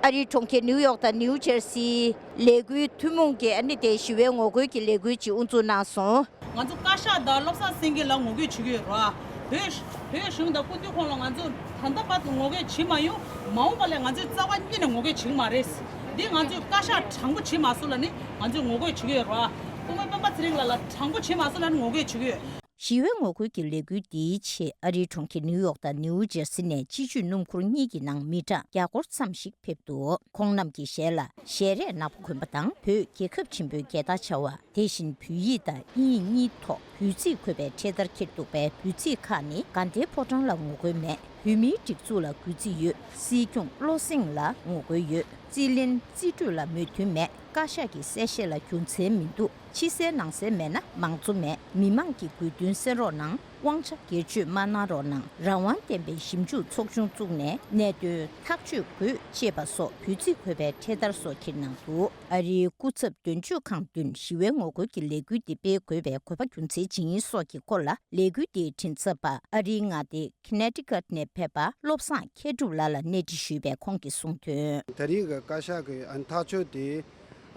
ཨ་རིའི་གྲོང་ཁྱེར་ནིའུ་ཡོག་དང་ནིའུ་ཇར་སིའི་ལས་འགུལ་ཐུན་མོང་གི་ཨ་ནི་དེ་ཞི་བའི་ངོ་རྒོལ་གྱི་ལས་འགུལ་ཅིག་དབུ་འཛུགས་གནང་སོང་། ང་ཚོ་བཀའ་ཤག་དང་བློ་བཟང་སེང་གེ་ལ་ངོ་རྒོལ་བྱེད་ཀྱི་ཡོད་ར། བོད་བོད་གཞུང་དང་སྐུ་མདུན་ཁོང་ལ་ང་ཚོ་ད་ལྟ་བར་དུ་ངོ་རྒོལ་བྱེད་མ་ཡོང་། མ་འོངས་པ་ལ་ང་ཚོས་རྩ་བ་ཉིད་ནས་ངོ་རྒོལ་བྱེད་ཀྱི་མ་རེད། འདི་ང་ཚོས་བཀའ་ཤག་དྲང་པོ་བྱེད་མ་སོང་ལབ་ནི་ང་ཚོས་ངོ་རྒོལ་བྱེད་ཀྱི་ཡོད་ར། སྐུ་ངོ་སྤེན་པ་ཚེ་རིང་ལགས་ལ་དྲང་པོ་བྱེད་མ་སོང་ལབ་ནི་ངོ་རྒོལ་བྱེད་ཀྱི་ཡོད། ཞི་བའི་ངོ་རྒོལ་གྱི་ལས་འགུལ་འདིའི་ཆེད་ཨ་རིའི་གྲོང་ཁྱེར་ནིའུ་ཡོག་དང་ནིའུ་ཇར་སི་ནས་སྤྱི་སྤྱོད་སྣུམ་འཁོར་གཉིས་ཀྱི་ནང་མི་གྲངས་བརྒྱ་སྐོར་ཙམ་ཞིག་ཕེབས་འདུག་ཁོང་རྣམས་ཀྱི་ཞལ་ལ་ཞལ་རས་ནག་པོ་གོན་པ་དང་བོད་རྒྱལ་ཁབ་ཆེན་པོའི་རྒྱལ་དར་འཕྱར་བ། དེ་བཞིན་བོད་ཡིག་དང་དབྱིན་ཡིག་གཉིས་ཐོག་འབོད་ཚིག་འཁོད་པའི་འཕྲེད་དར་འཁྱེར་འདུག་པས། འབོད་ཚིག་ཁག་ནི། དགའ་ལྡན་ཕོ་བྲང་ལ་ངོ་རྒོལ་མེད། བོད་མིའི་སྒྲིག་འཛུགས་ལ་གུས་བརྩི་ཡོད། སྲིད་སྐྱོང་བློ་སེང་ལ་ངོ་རྒོལ་ཡོད། རྩིས་ལེན་རྩིས་སྤྲོད་ལ་མོས་མཐུན་མེད། བཀའ་ཤག་གི་གསལ་བཤད་ལ་རྒྱུ་མཚན་མི་འདུག་ཕྱི་གསལ་ནང་གསལ་མེད་ན་མང་གཙོ་མེད། མི་མང་གི་དགོས་འདུན་གསན་རོགས་གནང་། དབང་ཆ་སྒེར་གཅོད་མ་གནང་རོགས་གནང་། རང་དབང་ལྡན་པའི་ཞིབ་འཇུག་ཚོགས་ཆུང་བཙུགས་ནས་གནད་དོན་ཐག་གཅོད་དགོས། ཅེས་པ་སོགས་འབོད་ཚིག་འཁོད་པའི་འཕྲེད་དར་སོགས་འཁྱེར་གནང་འདུག་ཨ་རིའི་སྐུ་ཚབ་དོན་གཅོད་ཁང་མདུན་ཞི་བའི་ངོ་རྒོལ་གྱི་ལས་འགུལ་འདི་སྤེལ་དགོས་པའི་དགོས་པ་རྒྱུ་མཚན་ཇི་ཡིན་སོགས་ཀྱི་སྐོར་ལ་ལས་འགུལ་འདིའི་མགྲིན་ཚབ་པ་ཨ་རིའི་མངའ་སྡེ་ཁི་ནེ་ཊི་ཀཊ་ནས་ཕེབས་པ་བློ་བཟང་མཁས་གྲུབ་ལགས་ལ་གནས་འདྲི་ཞུས་པས་ཁོང་གིས་གསུངས་དོན། ད་རེས་ཀྱི་བཀའ་ཤག་གི་ཨ་ནི་ཐག་གཅོད་དེ་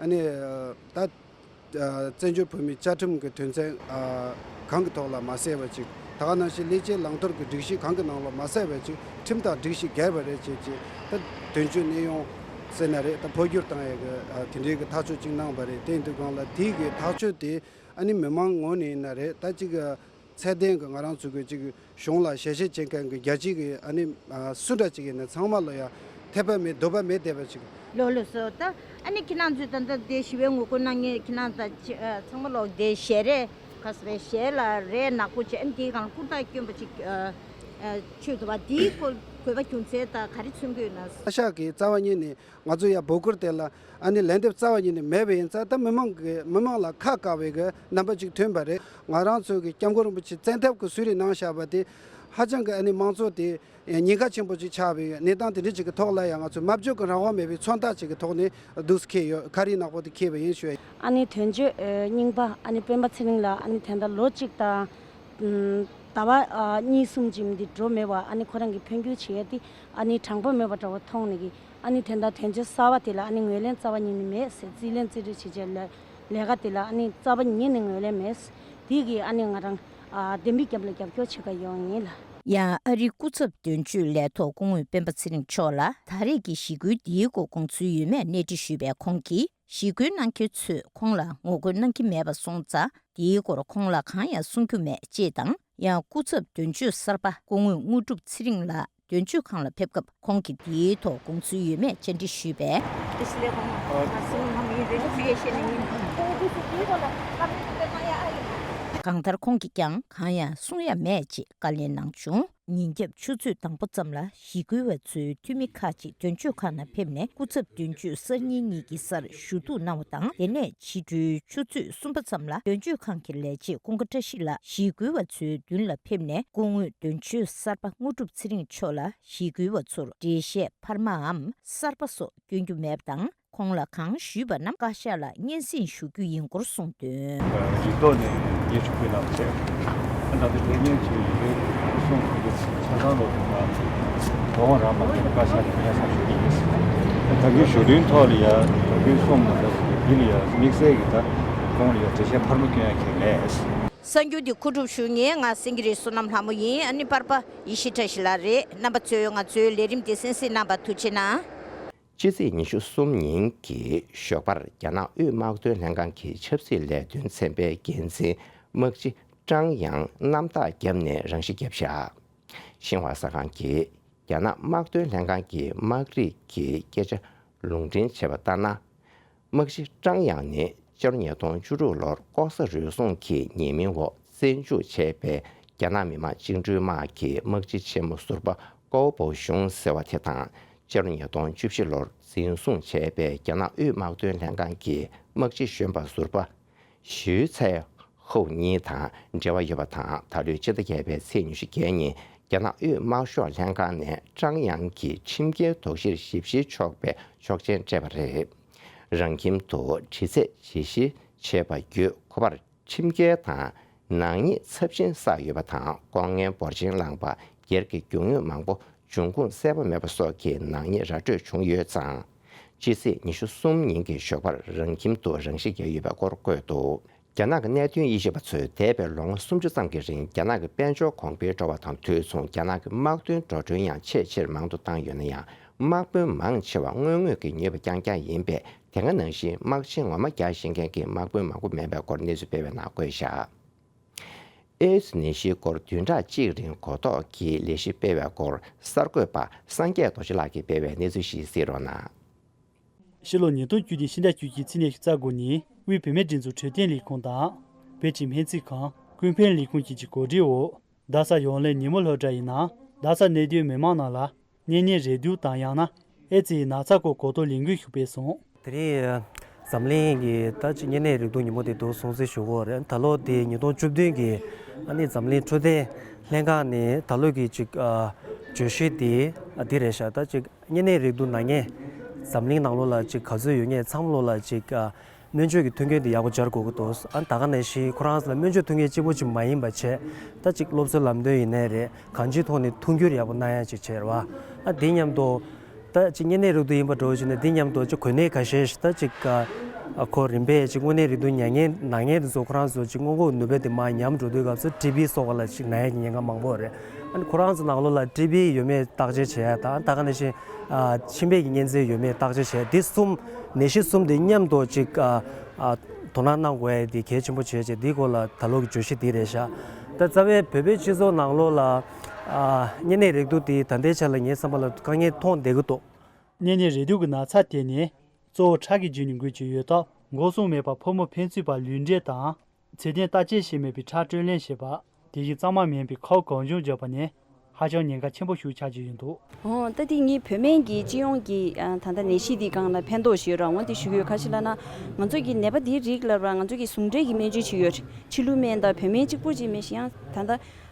ཨ་ནི་ད་བཙན་བྱོལ་བོད་མིའི་བཅའ་ཁྲིམས་ཀྱི་དོན་ཚན་གང་གི་ཐོག་ལ་མ་གསལ་བ་ཅིག་ད་ག་ནང་བཞིན་ལས་བྱེད་བླང་དོར་གྱི་སྒྲིག་གཞི་གང་གི་ནང་ལ་མ་གསལ་བ་ཅིག་ཁྲིམས་དང་སྒྲིག་གཞི་འགལ་བ་རེད་ཅེས་ཀྱི་ད་དོན་གཅོད་གནས་དབྱུང་ཟེར་ན་རེད། ད་འཕོ་འགྱུར་བཏང་ཡས་ཀྱི་དེ་འདྲའི་གི་ཐག་གཅོད་ཅིག་གནང་བ་རེད། དེ་ཡིན་དུས་སྒང་ལ་དེའི་གི་ཐག་གཅོད་དེ་ཨ་ནི་མི་མང་ངོས་ནས་ཡིན་ན་རེད། ད་ཅིག་ཚད་ལྡན་གྱི་ང་རང་ཚོ་གི་ཅིག་གཞུང་ལ་ཞལ་བཞེས་བྱེད་མཁན་གྱི་རྒྱ་ཆེ་གི་ཨ་ནི་སུ་འདྲ་ཅིག་ཡིན་ན་ཚང་མ་ལ་ཡང་འཐད་པ་མེད་འདོད་པ་མེད་བསྡད་པ་ཅིག་ལོ་ལོ་སོ་ད་ཨ་ནི་ཁྱེད་རང་ཚོས་ད་ལྟ་དེ་ཞི་བའི་ངོ་རྒོལ་གནང་མཁན་ཁྱེད་རང་ད་ཅི་ཚང་མ་ལོག་དེ་ཞལ་རས་ག་ཟེར་བའི་ཞལ་ལ་རས་ནག་པོ་བྱས་ཨ་ནི་དེའི་སྒང་ལ་ཀུར་ཏ་གྱོན་པ་ཅིག་ཆོད་འདུག་བ། དེའི་སྐོར་དགོས་པ་རྒྱུ་མཚན་ད་ག་རེ་མཚོན་གྱི་ཡོད་ན། བཀའ་ཤག་གིས་རྩ་བ་ཉིད་ནས་ང་ཚོ་ཡ་འབོད་སྐུལ་དེ་ལ་ཨ་ནི་ལན་འདེབས་རྩ་བ་ཉིད་ནས་མེད་པ་ཡིན་ཙང་ད་མི་མང་གི་མི་མང་ལ་ཁ་བཀག་པའི་གི་རྣམ་པ་ཅིག་ཐོན་པ་རེད། ང་རང་ཚོའི་གི་སྐྱབས་མགོན་རིན་པོ་ཆེ་བཙན་ཐབས་ཀྱི་བཟོས་རིགས་གནང་བཞག་པ་དེ་ཧ་ཅང་གི་ཨ་ནི་དམངས་གཙོ་དེ་ཉེན་ཁ་ཆེན་པོ་ཅིག་ཆགས་པའི་གནས་སྟངས་དེ་འདྲ་ཅིག་གི་ཐོག་ལ་ཡང་ང་ཚོས་མ་བརྗོད་ཀྱི་རང་དབང་མེད་པའི་མཚོན་རྟགས་ཅིག་གི་ཐོག་ནས་འདུག་སེ་འཁྱེར་ཡོད། ཁ་རིག་ནག་པོ་དེ་འཁྱེར་བ་ཡིན་ཞུ་ཡ་ཡིན། ཨ་ནི་དོན་གཅོད་རྙིང་པ་ཨ་ནི་སྤེན་པ་ཚེ་རིང་ལགས་ཨ་ནི་དེ་འདྲ་ལོ་གཅིག་དང་ཟླ་བ་གཉིས་གསུམ་ཅིག་འདི་འགྲོ་མེད་པ་ཨ་ནི་ཁོ་རང་གི་འཕོ་འགྱུར་བྱེད་ཡ་དེ་ཨ་ནི་དྲང་པོ་མེད་པ་འདྲ་བོ་མཐོང་ནས་ཀྱི་ཨ་ནི་དེ་འདྲ་དོན་གཅོད་གསར་པ་དེ་ལ་ཨ་ནི་ངོས་ལེན་རྩ་བ་ཉིད་ནས་མེད་ཟེར། རྩིས་ལེན་རྩིས་སྤྲོད་བྱེད་བྱེད་ལས་ལས་ཀ་དེ་ལ་ཨ་ནི་རྩ་བ་ཉིད་ནས་ངོས་ལེན་མེད། དེ་གིས་ཨ་ནི་ང་རང་བདེན་པའི་རྒྱབ་ལ་རྒྱབ་སྐྱོར་བྱེད་ག་ཡོང་ཡིན་ལ། ཡང་ཨ་རིའི་སྐུ་ཚབ་དོན་གཅོད་ལས་ཐོག་སྐུ་ངོ་སྤེན་པ་ཚེ་རིང་མཆོག་ལ་ད་རེས་ཀྱི་ཞི་རྒོལ་འདིའི་སྐོར་དགོངས་ཚུལ་ཡོད་མེད་གནས་འདྲི་ཞུས་པས་ཁོང་གིས། ཞི་རྒོལ་གནང་མཁན་ཚོས་ཁོང་ལ་ངོ་རྒོལ་གནང་གི་མེད་པ་སོང་ཙང་། དེའི་སྐོར་ཁོང་ལ་གང་ཡང་གསུང་རྒྱུ་མེད་ཅེས་དང་། ཡང་སྐུ་ཚབ་དོན་གཅོད་གསར་པ་སྐུ་ངོ་དངོས་གྲུབ་ཚེ་རིང་ལགས་དོན་གཅོད་ཁང་ལ་ཕེབས་སྐབས་ཁོང་གིས་དེའི་ཐོག་དགོངས་ཚུལ་ཡོད་མེད་བཅར་འདྲི་ཞུས་པས། གང་ལྟར་ཁོང་གིས་ཀྱང་གང་ཡང་གསུང་ཡ་མེད་ཅེས་བཀའ་ལན་གནང་བྱུང་། ཉིན་རྒྱབ་ཆུ་ཚོད་དང་པོ་ཙམ་ལ་ཞི་རྒོལ་བ་ཚོའི་འཐུས་མི་ཁག་ཅིག་དོན་གཅོད་ཁང་ནང་ཕེབས་ནས་སྐུ་ཚབ་དོན་གཅོད་གསར་རྙིང་གཉིས་ཀྱི་སར་ཞུ་གཏུག་གནང་བ་དང་། དེ་ནས་ཕྱི་དྲོའི་ཆུ་ཚོད་གསུམ་པ་ཙམ་ལ་དོན་གཅོད་ཁང་གི་ལས་བྱེད་ཀུན་དགའ་བཀྲ་ཤིས་ལགས་ཞི་རྒོལ་བ་ཚོའི་མདུན་ལ་ཕེབས་ནས་སྐུ་ངོ་དོན་གཅོད་གསར་པ་དངོས་གྲུབ་ཚེ་རིང་མཆོག་ལ་ཞི་རྒོལ་བ་ཚོར་འགྲེལ་བཤད་འཕར་མའམ་གསར་པ་སོགས་སྐྱོན་རྒྱུ་མེད་པ་དང་། ཁོང་ལ་གང་ཞུས་པ་རྣམས་བཀའ་ཤག་ལ་སྙན་སེང་ཞུ་རྒྱུ་ཡིན་སྐོར་གསུངས་དོན། རིགས་ཐོག་ནས་ཉེས་ཆུང་ཕུལ་གནང་བྱས། ད་ལྟ་དེ་ཉེས་ཆེ་ཡིན་པའི་གསུང་གི་ཆ་ཚང་ལོ་དུ་མ་དོ་དགོང་རང་མ་ཐོན་བཀའ་ཤག་ནས་སྙན་སེང་ཞུ་གི་ཡིན། ད་གིན་ཞུ་དོན་ཐོག་ལ་ཡ་ད་གིན་གསུངས་མ་ཐག་འདི་ལ་ཡ་དམིགས་བསལ་གྱི་ད་ཁོང་ལ་ཡ་འགྲེལ་བཤད་འཕར་མ་སྐྱོན་ཡ་གང་ཡང་མེད། གསར་འགྱུར་འདི་མཁོ་སྒྲུབ་ཞུ་མཁན་ང་སེང་གེ་རི་བསོད་ནམས་ལྷ་མོ་ཡིན། ཨ་ནི་པར་པ་ཡེ་ཤེས་བཀྲ་ཤིས་ལགས་རེད། རྣམ་པ་ཚོས་ང་ཚོའི་ལས་རིམ་འདི་གསན་གཟིགས་གནང་བར་ཐུགས་རྗེ་གནང་། ཕྱི་ཚེས་ཉི་ཤུ་གསུམ་ཉིན་གྱི་ཞོགས་པར་རྒྱ་ནག་དབུས་དམག་དོན་ལྷན་ཁང་གི་ཆབ་སྲིད་ལས་དོན་ཚན་པའི་འགན་འཛིན་དམག་སྤྱི་ཀྲང་ཡང་གནམ་ཐག་བརྒྱབ་ནས་རང་ཤི་བརྒྱབ་བཞག་ཤིན་ཧྭ་གསར་ཁང་གིས་རྒྱ་ནག་དམག་དོན་ལྷན་ཁང་གི་དམག་རིགས་ཀྱི་སྐད་ཆ་ལུང་འདྲེན་བྱས་པ་ལྟར་ན། དམག་སྤྱི་ཀྲང་ཡང་ནི་ཕྱི་ལོ་ཉིས་སྟོང་བཅུ་དྲུག་ལོར་ལྐོག་ཟ་རུལ་སུངས་ཀྱི་ཉེས་མིང་འོག་བཙོན་འཇུག་བྱས་པའི་རྒྱ་ནག་མི་དམངས་བཅིངས་འགྲོལ་དམག་གི་དམག་སྤྱི་ཆེན་མོ་ཟུར་པ་ཀའོ་པོ་ཞུང་ཟེར་བ་དེ་དང་། ཕྱི་ལོ་ཉིས་སྟོང་བཅུ་བཞི་ལོར་འཛིན་བཟུང་བྱས་པའི་རྒྱ་ནག་དབུས་དམག་དོན་ལྷན་ཁང་གི་དམག་སྤྱི་གཞོན་པ་ཟུར་པ་ཞུའུ་ཚའེ་ཧུའུ་གཉིས་དང་འབྲེལ་བ་ཡོད་པ་དང་། ད་ལོའི་ཕྱི་ཟླ་བརྒྱད་པའི་ཚེས་ཉི་ཤུ་བརྒྱད་ཉིན་ རྒྱ་ནག་དབུས་དམག་ཤོག་ལྷན་ཁང་ནས་ཀྲང་དབྱང་གི་ཁྲིམས་འགལ་དོགས་གཞིར་ཞིབ་བཤེར་ཆོག་པའི་ཆོག་མཆན་སྤྲད་པ་རེད། རང་ཁྱིམ་དུ་དྲི་རྩད་བརྗེ་ཞིབ་བྱས་པ་བརྒྱུད་ཁོ་པར་ཁྲིམས་འགལ་དང་ནག་ཉེས་ཚབས་ཆེན་བསགས་ཡོད་པ་དང་། ལྐོག་རྔན་འབོར་ཆེན་བླངས་པ། སྒེར་གྱི་རྒྱུ་དངོས་མང་པོ་འབྱུང་ཁུངས་གསལ་པོ་མེད་པ་སོགས་ཀྱི་ནག་ཉེས་ར་སྤྲོད་བྱུང་ཡོད་ཙང་། ཕྱི་ཚེས་ཉི་ཤུ་གསུམ་ཉིན་གྱི་ཞོགས་པར་རང་ཁྱིམ་དུ་རང་ཤི་བརྒྱབ་ཡོད་པའི་སྐོར་བཀོད་འདུག་རྒྱ་ནག་གི་གནད་དོན་དབྱེ་ཞིབ་པ་ཚོས་འདས་པའི་ལོ་ངོ་སུམ་ཅུ་ཙམ་གྱི་རིང་རྒྱ་ནག་གི་དཔལ་འབྱོར་གོང་འཕེལ་འགྲོ་བ་དང་དུས་མཚུངས་རྒྱ་ནག་གི་དམག་དོན་འགྲོ་གྲོན་ཡང་ཆེས་ཆེར་མང་དུ་བཏང་ཡོད་ན་ཡང་། དམག་དཔོན་མང་ཆེ་བ་དངོས་དངོས་ཀྱི་ཉོས་པ་རྐྱང་རྐྱང་ཡིན་པས། དེ་སྔ་ནང་བཞིན་དམག་ཆེན་ངོ་མ་རྒྱག་ཤེས་མཁན་གྱི་དམག་དཔོན་མང་པོ་མེད་པའི་སྐོར་གནས་ཚུལ་སྤེལ་བའི་ནང་བཀོད་བཞག་ཨེ་ཙི་ནད་གཞིའི་སྐོར་བདུན་ཕྲག་གཅིག་རིང་གོ་རྟོགས་ཀྱི་ལས་གཞི་སྤེལ་བའི་སྐོར་གསར་འགོད་པ་སངས་རྒྱས་རྡོ་རྗེ་ལགས་ཀྱིས་སྤེལ་བའི་གནས་ཚུལ་ཞིག་གཟིགས་རོགས་གནང་། ཕྱི་ལོ་ཉིས་སྟོང་བཅུ་བདུན་ཕྱི་ཟླ་བཅུ་གཅིག་ཚེས་ཉི་ཤུ་རྩ་དགུ་ཉིན་དབུས་བུད་མེད་སྒྲིག་འཛུགས་འཕྲོད་བསྟེན་ལས་ཁུངས་དང་། བོད་ཀྱི་སྨན་རྩིས་ཁང་། ཀུན་ཕན་ལས་ཁུངས་བཅས་ཀྱི་གོ་སྒྲིག་འོག་རྡ་ས་ཡོངས་གླིང་ཉིན་མོ་སློབ་གྲྭ་ཡི་ནང་རྡ་ས་གནས་སྡོད་མི་མང་རྣམས་ལ་གཉན་ཉེ་རེག་དུག་དང་ཡང་ན་ཨེ་ཙི་ཡི་ན་ཚ་སྐོར་གོ་རྟོགས་ལས་འགུལ་ཞིག་སྤེལ་སོང་། དེ་རིང་འཛམ་གླིང་གི་ད་ཅིག་གཉན་ནད་རེག་དུག་ཉིན་མོ་དེ་འདུག་སྲུང་བརྩི་ཞུ་གི་ཡོད་རེད། ད་ལོ་དེ་ཉིས་སྟོང་བཅུ་བདུན་གྱི་ཨ་ནི་འཛམ་གླིང་འཕྲོད་བསྟེན་ལྷན་ཁང་ནས་ད་ལོ་གི་ཅིག་ཨ་བརྗོད་གཞི་དེ་ཨ་འདི་རེད་ཤག་ད་ཅིག་གཉན་ནད་རེག་དུག་ན་མཁན་འཛམ་གླིང་ནང་ལོགས་ལ་ཅིག་ག་ཚོད་ཡོད་མཁན་ཚང་མ་ལོགས་ལ་ཅིག་ཨ་སྨན་བཅོས་ཀྱི་མཐུན་རྐྱེན་དེ་ཡག་པོ་སྦྱར་དགོས་ཀྱི་འདུག་ཨ་ད་ག་ནང་བཞིན་ཁོ་རང་ཚོ་ལ་སྨན་བཅོས་མཐུན་རྐྱེན་གཅིག་པོ་ཅིག་མ་ཡིན་པ་བྱས། ད་ཅིག་སློབ་གསོའི་ལམ་སྟོན་ཡིན་ནའི་རེད། གང་ཅིའི་ཐོག་ནས་མཐུན་འགྱུར་ཡག་པོ་གནང་ཡ་ཅིག་བྱས་རེད་བ། ཨ་དེ་མཉམ་དུ་ད་ཅིག་གཉན་ནད་རེག་དུག་ཡིན་པ་འདྲ་བོ་ཞིག་ནས་དེ་མཉམ་དུ་ཅིག་གོ་གནས་ཁ་ཤས་ཤིག་ད་ཅིག་ཨ་ཁོ་རིམ་པས་ཅིག་དངོས་གནས་རེག་དུག་མྱོང་མཁན་ན་མཁན་དེ་ཚོ་ཁོ་རང་ཚོ་ཅིག་སྔོན་འགོག་ནུས་པ་དེ་མར་ཉམས་འགྲོ་དུས་སྐབས་སུ་ཊི་བི་སོགས་ལ་ཅིག་ན་ཡ་གི་ཉེན་ཁ་མང་པོ་རེད། ཨ་ནི་ཁོ་རང་ཚོ་ནང་ལོགས་ལ་ཊི་བི་ཡོད་མེད་བརྟག་དཔྱད་བྱེད་ཡ་དང་། ད་ག་ནང་བཞིན་ཨ་མཆིན་པའི་གི་གཉན་ཚད་ཡོད་མེད་བརྟག་དཔྱད་བྱས། འདི་གསུམ་ནད་གཞི་གསུམ་འདི་མཉམ་དུ་ཅིག་ཨ་ཨ་དོ་སྣང་གནང་དགོས་ཡ་འདི་གལ་ཆེན་པོ་བྱས་བྱས། འདིའི་སྐོར་ལ་ད་ལོ་གི་བརྗོད་གཞི་འདི་རེད་ཤག་ད་རྩ་བའི་བོད་པའི་སྤྱི་ཚོགས་ནང་ལོགས་ལ་ཨ་གཉན་ནད་རེག་དུག་འདི་ད་ལྟའི་ཆ་ལ་ངའི་བསམ་པ་ལ་དཀའ་ངལ་མཐོང་བསྡད་ཀྱི་འདུག་གཉན་ནད་རེག་དུག་གི་ན་ཚ་དེ་ནི་གཙོ་བོ་ཁྲག་གི་རྒྱུད་ནས་འགོས་ཀྱི་ཡོད་སྟབས། འགོག་སྲུང་མེད་པར་ཕོ་མོ་ཕན་ཚུན་བར་ལུས་འབྲེལ་དང་། ཚད་ལྡན་བརྟག་དཔྱད་བྱས་མེད་པའི་ཁྲག་སྤྲོད་ལེན་བྱེད་པ། དེ་བཞིན་གཙང་མ་མིན་པའི་ཁབ་གང་བྱུང་བརྒྱབ་པ་ནི་ཧ་ཅང་ཉེན་ཁ་ཆེན་པོ་ཞིག་ཆགས་ཀྱི་ཡོད་འདུག་འོ། ད་དེ་ངས་བོད་སྨན་གྱི་སྤྱི་ཡོངས་ཀྱི་ཨ་ད་ལྟ་ནད་གཞི་འདིའི་སྒང་ལ་ཕན་ཐོགས་ཤིག་ཡོད་ར། འོ་དེ་ཞུ་གི་ཡོད། ག་ཅི་ལབ་ན་ང་ཚོ་གི་ནད་པ་འདིའི་རིགས་ལ་ར་ང་ཚོ་གི་ཟུང་འབྲེལ་གྱི་སྨན་བཅོས་བྱེད་ཀྱི་ཡོད་རེད། ཕྱི་ལུགས་སྨན་དང་བོད་སྨན་གཅིག་པུ་ཅིག་མིན་ཞིག་ཡང་ད་ལྟ་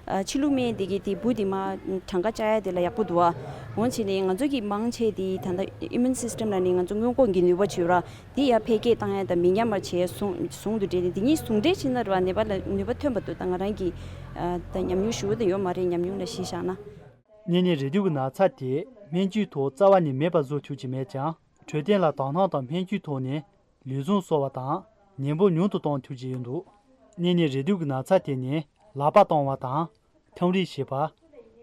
ཨ་ཕྱི་ལུགས་སྨན་འདི་གི་དེ་འབུ་དེ་མར་གྲངས་ཀ་བཅག་ཡ་དེ་ལ་ཡག་པོ་འདུག་ཨ། འོ་བྱས་ནས་ང་ཚོ་གི་མང་ཆེ་དེ་ད་ལྟ་ཨི་མུན་སིས་ཊེམ་ལབ་ནས་ང་ཚོ་སྔོན་འགོག་གི་ནུས་པ་བྱེད་ར། དེ་ཡར་འཕེལ་རྒྱས་བཏང་ཡ་དང་མི་ཉམས་པ་བྱས་ཟུང་ཟུང་དུ་འབྲེལ་ནས་དེ་གཉིས་ཟུང་འབྲེལ་བྱས་ན་ར་ནད་པ་ལ་ནུས་པ་ཐོན་པ་འདུག་ད་ང་རང་གི་ཨ་ད་ཉམས་མྱོང་ཞུ་བ་དེ་ཡོད་མ་རེད། ཉམས་མྱོང་ལ་གཞི་བཞག་ན། གཉན་ནད་རེག་དུག་གི་ན་ཚ་དེ་སྨན་བཅོས་ཐོག་རྩ་བ་ནས་མེད་པ་བཟོ་ཐུབ་ཀྱི་མེད་ཀྱང་། འཕྲོད་བསྟེན་ལ་དོ་སྣང་དང་སྨན་བཅོས་ཐོག་ནས་ལུས་ཟུངས་གསོ་བ་དང་ནད་འབུ་ཉུང་དུ་གཏོང་ཐུབ་ཀྱི་ཡོད་འདུག་གཉན་ནད་རེག་དུག་གི་ན་ཚ་དེ་ནི་ལག་པ་གཏོང་བ་དང་། འཐུང་རེས་བྱེད་པ།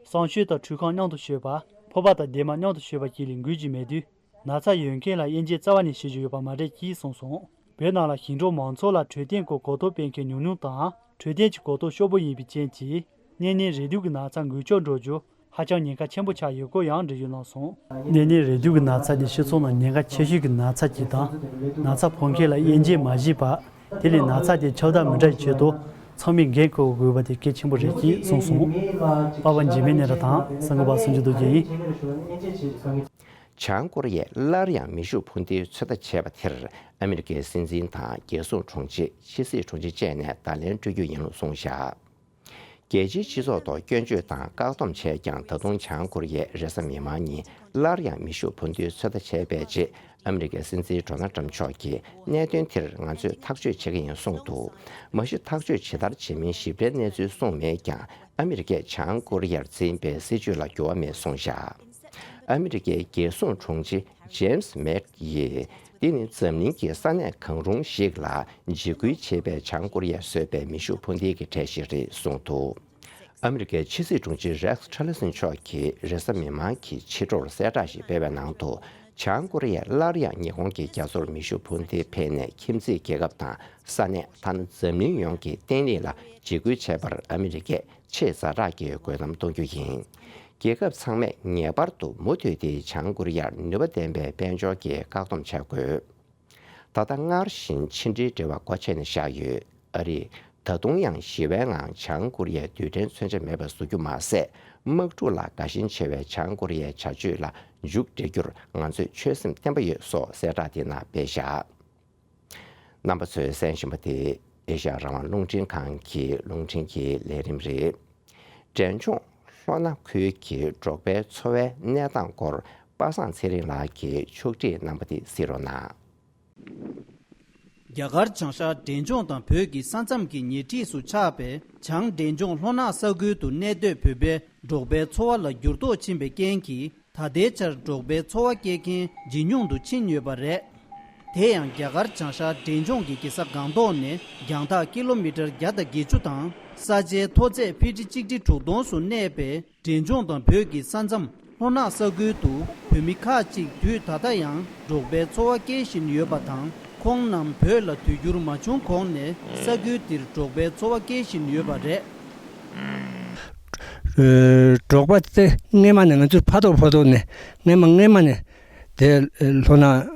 གསང་སྤྱོད་དང་ཁྲུས་ཁང་མཉམ་དུ་སྤྱོད་པ། ཕོར་པ་དང་སྡེར་མ་མཉམ་དུ་སྤྱོད་པ་བཅས་ལས་འགུལ་གྱི་མེད་དུས། ན་ཚ་ཡོད་མཁན་ལ་དབྱེ་འབྱེད་རྩ་བ་ནས་བྱེད་རྒྱུ་ཡོད་པ་མ་རེད་ཅེས་གསུངས་སོང་། བོད་ནང་ལ་ཞིང་འབྲོག་མང་ཚོགས་ལ་འཕྲོད་བསྟེན་སྐོར་གོ་རྟོགས་སྤེལ་མཁན་ཉུང་ཉུང་དང་། འཕྲོད་བསྟེན་གྱི་གོ་རྟོགས་ཤོར་བོ་ཡིན་པའི་རྐྱེན་གྱིས། གཉན་ནད་རེག་དུག་གི་ན་ཚ་འགོས་མཆོག་འགྲོ་རྒྱུ་ཧ་ཅང་ཉེན་ཁ་ཆེན་པོ་ཆགས་ཡོད་སྐོར་ཡང་འགྲེལ་བརྗོད་གནང་སོང་། གཉན་ནད་རེག་དུག་གི་ན་ཚ་ནི་སྤྱི་ཚོགས་ནང་ཉེན་ཁ་ཆེ་ཤོས་ཀྱི་ན་ཚ་ཅིག་དང་། ན་ཚ་ཕོག་མཁན་ལ་དབྱེ་འབྱེད་མ་བྱས་པ། དེ་ལས་ན་ཚ་དེ་ཁྱབ་གདལ་མི་འགྲོ་བའི་ཆེད་དུ་ཚང་མས་འགན་འཁུར་དགོས་པ་དེ་གལ་ཆེན་པོ་རེད་ཅེས་གསུངས་སོང་། པ་ཝན་འཇིགས་མེད་ནེ་ར་དང་གསར་འགོད་པ་སུམ་ཅུ་རྡོ་རྗེ་ཡིན། བྱང་ཀོ་རི་ཡས་སླར་ཡང་མེ་ཤུགས་འཕུར་མདེལ་ཚོད་ལྟ་བྱས་པ་དེར་ཨ་མི་རི་ཀའི་སྲིད་འཛིན་དང་རྒྱལ་སྲུང་དྲུང་ཆེ། ཕྱི་སྲིད་དྲུང་ཆེ་བཅས་ནས་བརྡ་ལན་སྤྲོད་རྒྱུ་ཡིན་ལུགས་གསུངས་བཞག་རྒྱལ་སྤྱིའི་སྤྱི་ཚོགས་ཐོག་སྐྱོན་བརྗོད་དང་བཀག་སྡོམ་བྱས་ཀྱང་། ད་དུང་བྱང་ཀོ་རི་ཡས་རེས་གཟའ་མིག་དམར་ཉིན་སླར་ཡང་མེ་ཤུགས་འཕུར་མདེལ་ཚོད་ལྟ་བྱས་པའི་རྗེས། ཨ་མི་རི་ཀའི་སྲིད་འཛིན་ཌོ་ནལ་ཊམ་མཆོག་གིས་གནད་དོན་དེར་ང་ཚོས་ཐག་གཅོད་བྱེད་ཀྱི་ཡིན་གསུངས་འདུག་མ་གཞི་ཐག་གཅོད་ཇི་ལྟར་བྱེད་མིན་ཞིབ་ཕྲའི་གནས་ཚུལ་གསུངས་མེད་ཀྱང་། ཨ་མི་རི་ཀས་བྱང་ཀོ་རི་ཡར་འཛིན་པའི་སྲིད་བྱུས་ལ་འགྱུར་བ་མེད་གསུངས་བཞག་ཨ་མི་རི་ཀའི་རྒྱལ་སྲུང་དྲུང་ཆེ་ཇེམ་སི་མེག་ཡིས། འདི་ནི་འཛམ་གླིང་གི་ས་གནས་གང་རུང་ཞིག་ལ་འཇིགས་སྐུལ་བྱེད་པའི་བྱང་ཀོ་རི་ཡས་བཟོས་པའི་མེ་ཤུགས་འཕུར་མདེལ་གྱི་གྲས་ཤིག་རེད་གསུངས་འདུག་ཨ་མི་རི་ཀའི་ཕྱི་སྲིད་དྲུང་ཆེ་རེག་སི་ཊི་ལར་སོན་མཆོག་གིས་རེས་གཟའ་མིག་དམར་གྱི་ཕྱི་དྲོར་གསལ་བསྒྲགས་ཤིག་སྤེལ་བའི་ནང་དུ། བྱང་ཀོ་རི་ཡས་སླར་ཡང་ཉི་ཧོང་གི་རྒྱ་མཚོར་མེ་ཤུགས་འཕུར་མདེལ་འཕེན་ནས་ཁྱིམ་མཚེས་རྒྱལ་ཁབ་དང་ས་གནས། ཐ་ན་འཛམ་གླིང་ཡོངས་ཀྱི་བརྟན་ལྷིང་ལ་འཇིགས་སྐུལ་བྱས་པར་ཨ་མི་རི་ཀས་ཆེས་ཛ་དྲག་གི་རྒོལ་གཏམ་གཏོང་རྒྱུ་ཡིན། རྒྱལ་ཁབ་ཚང་མས་ངེས་པར་དུ་མུ་མཐུད་དེ་བྱང་ཀོ་རི་ཡར་ནུས་པ་ལྡན་པའི་དཔལ་འབྱོར་གྱི་བཀག་སྡོམ་བྱ་དགོས། ད་ལྟ་སྔར་བཞིན་ཕྱི་འབྲེལ་འབྲེལ་བ་སྒོ་ཕྱེ་ནས་བཞག་ཡོད། ཨ་རིས་ད་དུང་ཡང་ཞི་བའི་ངང་བྱང་ཀོ་རི་ཡའི་རྡུལ་ཕྲན་མཚོན་ཆ་མེད་པ་བཟོ་རྒྱུ་མ་ཟད། དམག་འཁྲུག་ལ་དགའ་ཞེན་ཆེ་བའི་བྱང་ཀོ་རི་ཡའི་བྱ་སྤྱོད་ལ་མཇུག་སྒྲིལ་རྒྱུར་ང་ཚོས་ཆོད་སེམས་བརྟན་པོ་ཡོད་སོགས་གསལ་བསྒྲགས་དེ་ནང་སྤེལ་བཞག་རྣམ་པ་ཚོས་གསན་བཞིན་པ་དེ་ཨེ་ཤ་ཡ་རང་དབང་རླུང་འཕྲིན་ཁང་གི་རླུང་འཕྲིན་གྱི་ལས་རིམ་རེད། འབྲས་ལྗོངས་ ལྷོ་སྣ་ཁུལ་གྱི་འབྲོག་པའི་འཚོ་བའི་གནས་སྟངས་སྐོར་པ་སངས་ཚེ་རིང་ལགས་ཀྱིས་ཕྱོགས་སྒྲིག་གནང་པ་དེ་གཟིགས་རོགས་གནང་། རྒྱ་གར་བྱང་ཤར་འབྲས་ལྗོངས་དང་བོད་ཀྱི་ས་མཚམས་ཀྱི་ཉེ་འཁྲིས་སུ་ཆགས་པའི་བྱང་འབྲས་ལྗོངས་ལྷོ་ནག་ས་ཁུལ་དུ་གནས་སྡོད་བོད་པའི་འབྲོག་པའི་འཚོ་བ་ལ་འགྱུར་ལྡོག་ཕྱིན་པའི་རྐྱེན་གྱིས། ད་ལྟའི་ཆར་འབྲོག་པའི་འཚོ་བ་སྐྱེལ་མཁན་ཇེ་ཉུང་དུ་ཕྱིན་ཡོད་པ་རེད། དེ་ཡང་རྒྱ་གར་བྱང་ཤར་འབྲས་ལྗོངས་ཀྱི་རྒྱལ་ས་སྒང་ཏོག་ནས་རྒྱང་ཐག་ཀི་ལོ་མི་ཊར་བརྒྱ་དང་བརྒྱད་ཅུ་དང་ས་ཆའི་མཐོ་ཚད་ཕི་ཊི་ཆིག་ཁྲི་དྲུག་སྟོང་སུ་གནས་པའི་འབྲས་ལྗོངས་དང་བོད་ཀྱི་ས་མཚམས་ལྷོ་ནག་ས་ཁུལ་དུ་བོད་མི་ཁག་ཅིག་དུས་ད་ལྟ་ཡང་འབྲོག་པའི་འཚོ་བ་སྐྱེལ་བཞིན་ཡོད་པ་དང་། ཁོང་རྣམས་བོད་ལ་དུས་འགྱུར་མ་བྱུང་གོང་ནས་ས་ཁུལ་འདིར་འབྲོག་པའི་འཚོ་བ་སྐྱེལ་བཞིན་ཡོད་པ་རེད། ཨ། འབྲོག་པ་དེ་སྔས་མ་ནས་ང་ཚོས་ཕ་ཐོག་ཕ་ཐོག་ནས་སྔས་མ་སྔས་མ་ནས་དེ་ལྷོ་ནག་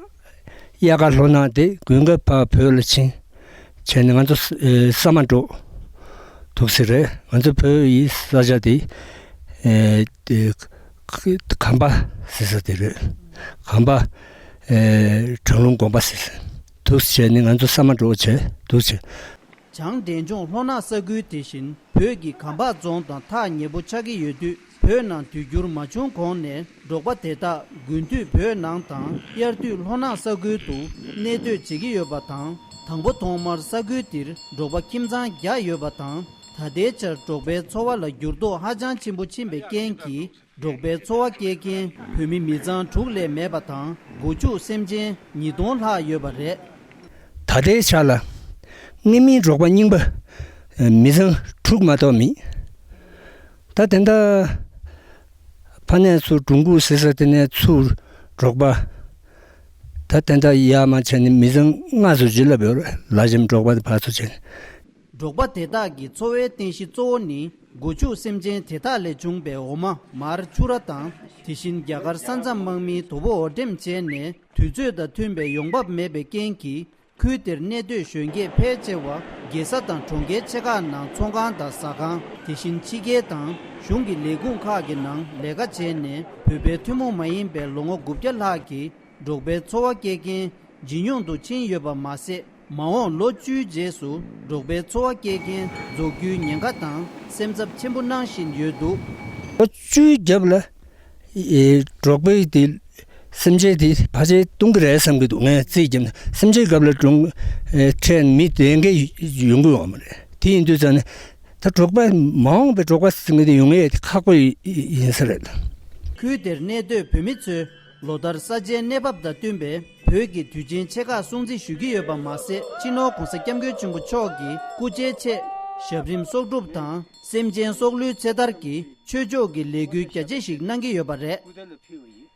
དབྱར་ཁ་ལྷོ་ནག་དེ་དགུན་ཁ་ཕར་བོད་ལ་ཕྱིན་བྱས་ནས་ང་ཚོ་ས་ས་མ་འབྲོག་འདུག་སེ་རེད། ང་ཚོ་བོད་ཡི་ས་ཆ་དེ་ཨེ་དེ་གམ་པ་ཟེར་ས་དེ་རེད། གམ་པ་ཨེ་གྲང་རླུང་དགོན་པ་ཟེར་ས་འདུག་སེ་བྱས་ནས་ང་ཚོ་ས་མ་འབྲོག་བྱས་འདུག་སེ། བྱང་འབྲས་ལྗོངས་ལྷོ་ནག་ས་ཁུལ་དེ་བཞིན་བོད་ཀྱི་གམ་པ་རྫོང་དང་ཐག་ཉེ་པོ་ཆགས་ཀྱི་ཡོད་དུས། བོད་ནང་དུས་འགྱུར་མ་བྱུང་གོང་ནས་འབྲོག་པ་དེ་དག་དགུན་དུས་བོད་ནང་དང་དབྱར་དུས་ལྷོ་ནག་ས་ཁུལ་དུ་གནས་སྡོད་བྱེད་ཀྱི་ཡོད་པ་དང་། དང་པོ་ཐོག་མར་ས་ཁུལ་འདིར་འབྲོག་པ་ཁྱིམ་ཚང་བརྒྱ་ཡོད་པ་དང་། ད་ལྟའི་ཆར་འབྲོག་པའི་འཚོ་བ་ལ་འགྱུར་ལྡོག་ཧ་ཅང་ཆེན་པོ་ཕྱིན་པའི་རྐྱེན་གྱིས། འབྲོག་པའི་འཚོ་བ་སྐྱེལ་མཁན་བོད་མི་མི་ཚང་དྲུག་ལས་མེད་པ་དང་། སྒོ་ཕྱུགས་སེམས་ཅན་ཉིས་སྟོང་ལྷག་ཡོད་པ་རེད། ད་ལྟའི་ཆ་ལ་སྔ་མིའི་འབྲོག་པ་རྙིང་པ་མི་ཚང་དྲུག་མ་གཏོགས་མེད། ད་དེ་འདྲ་ཕ་ནས་ཚུར་སྒྲུང་ཁུག་ཟེར་ས་དེ་ནས་ཚུར་འབྲོག་པ། ད་དེ་འདྲ་ཡར་མར་བྱས་ནས་མི་ཚང་ལྔ་ཚོ་ཅིག་ལབ་ཡོད་རེད། ལ་ཆེན་འབྲོག་པ་དེ་ཕར་ཚུར་བྱས་ནས། འབྲོག་པ་དེ་དག་གི་འཚོ་བའི་རྟེན་གཞི་གཙོ་བོ་ནི་སྒོ་ཕྱུགས་སེམས་ཅན་དེ་དག་ལས་བྱུང་པའི་འོ་མ་མར་ཕྱུར་ར་དང་། དེ་བཞིན་རྒྱ་གར་ས་མཚམས་དམག་མིའི་དོ་པོ་འོར་འགྲེམས་བྱས་ནས་དུས་ཚོད་དང་མཐུན་པའི་ཡོང་འབབ་མེད་པའི་རྐྱེན་གྱིས། ཁུལ་དེར་གནས་སྡོད་གཞོན་སྐྱེས་ཕལ་ཆེ་བ་རྒྱལ་ས་དང་གྲོང་ཁྱེར་ཆེ་ཁག་ནང་ཚོང་ཁང་དང་ཟ་ཁང་། དེ་བཞིན་ཕྱི་རྒྱལ་དང་གཞུང་གི་ལས་ཁུངས་ཁག་གི་ནང་ལས་ཀ་བྱས་ནས། བོད་པའི་ཐུན་མོང་མ་ཡིན་པའི་ལོ་ངོ་དགུ་བརྒྱ་ལྷག་གི་འབྲོག་པའི་འཚོ་བ་སྐྱེལ་མཁན་ཇེ་ཉུང་དུ་ཕྱིན་ཡོད་པ་མ་ཟད། མ་འོངས་ལོ་བཅུའི་རྗེས་སུ་འབྲོག་པའི་འཚོ་བ་སྐྱེལ་མཁན་རྫོགས་རྒྱུའི་ཉེན་ཁ་དང་སེམས་འཚབ་ཆེན་པོ་གནང་བཞིན་ཡོད་འདུག་ལོ་བཅུའི་རྒྱབ་ལ་ཨེ་འབྲོག་པའི་དེ་སེམས་ཅན་དེ་ཕལ་ཆེར་སྟོང་གི་རེད་བསམ་གྱི་འདུག་ངས་རྩིས་བརྒྱབ་ན། སེམས་ཅན་རྒྱབ་ལ་འབྲོང་ཨེ་ཁྲལ་མི་དེ་འགའ་ཡོང་གི་ཡོད་མ་རེད། དེ་ཡིན་དུས་ཙང་ནས་ད་འབྲོག་པ་མ་འོངས་པའི་འབྲོག་པ་ཟེར་མཁན་དེ་ཡོང་ཡས་དེ་ཁག་པོ་ཡིན་ས་རེད། ཁུལ་དེར་གནས་སྡོད་བོད་མི་ཚོས་ལོ་ལྟར་ས་ཆའི་གནས་བབ་དང་བསྟུན་པའི་བོད་ཀྱི་དུས་ཆེན་ཆེ་ཁག་སྲུང་བརྩི་ཞུ་གི་ཡོད་པ་མ་ཟད། སྤྱི་ནོར་༧གོང་ས་༧སྐྱབས་མགོན་ཆེན་པོ་མཆོག་གི་སྐུ་ཕྱྭའི་ཆེད་ཞབས་རིམ་གསོག་སྒྲུབ་དང་། སེམས་ཅན་སྲོག་བླུའི་ཚེ་ཐར་གྱི་ཆོས་ཕྱོགས་ཀྱི་ལས་འགུལ་རྒྱ་ཆེ་ཞིག་གནང་གི་ཡོད་པ་རེད།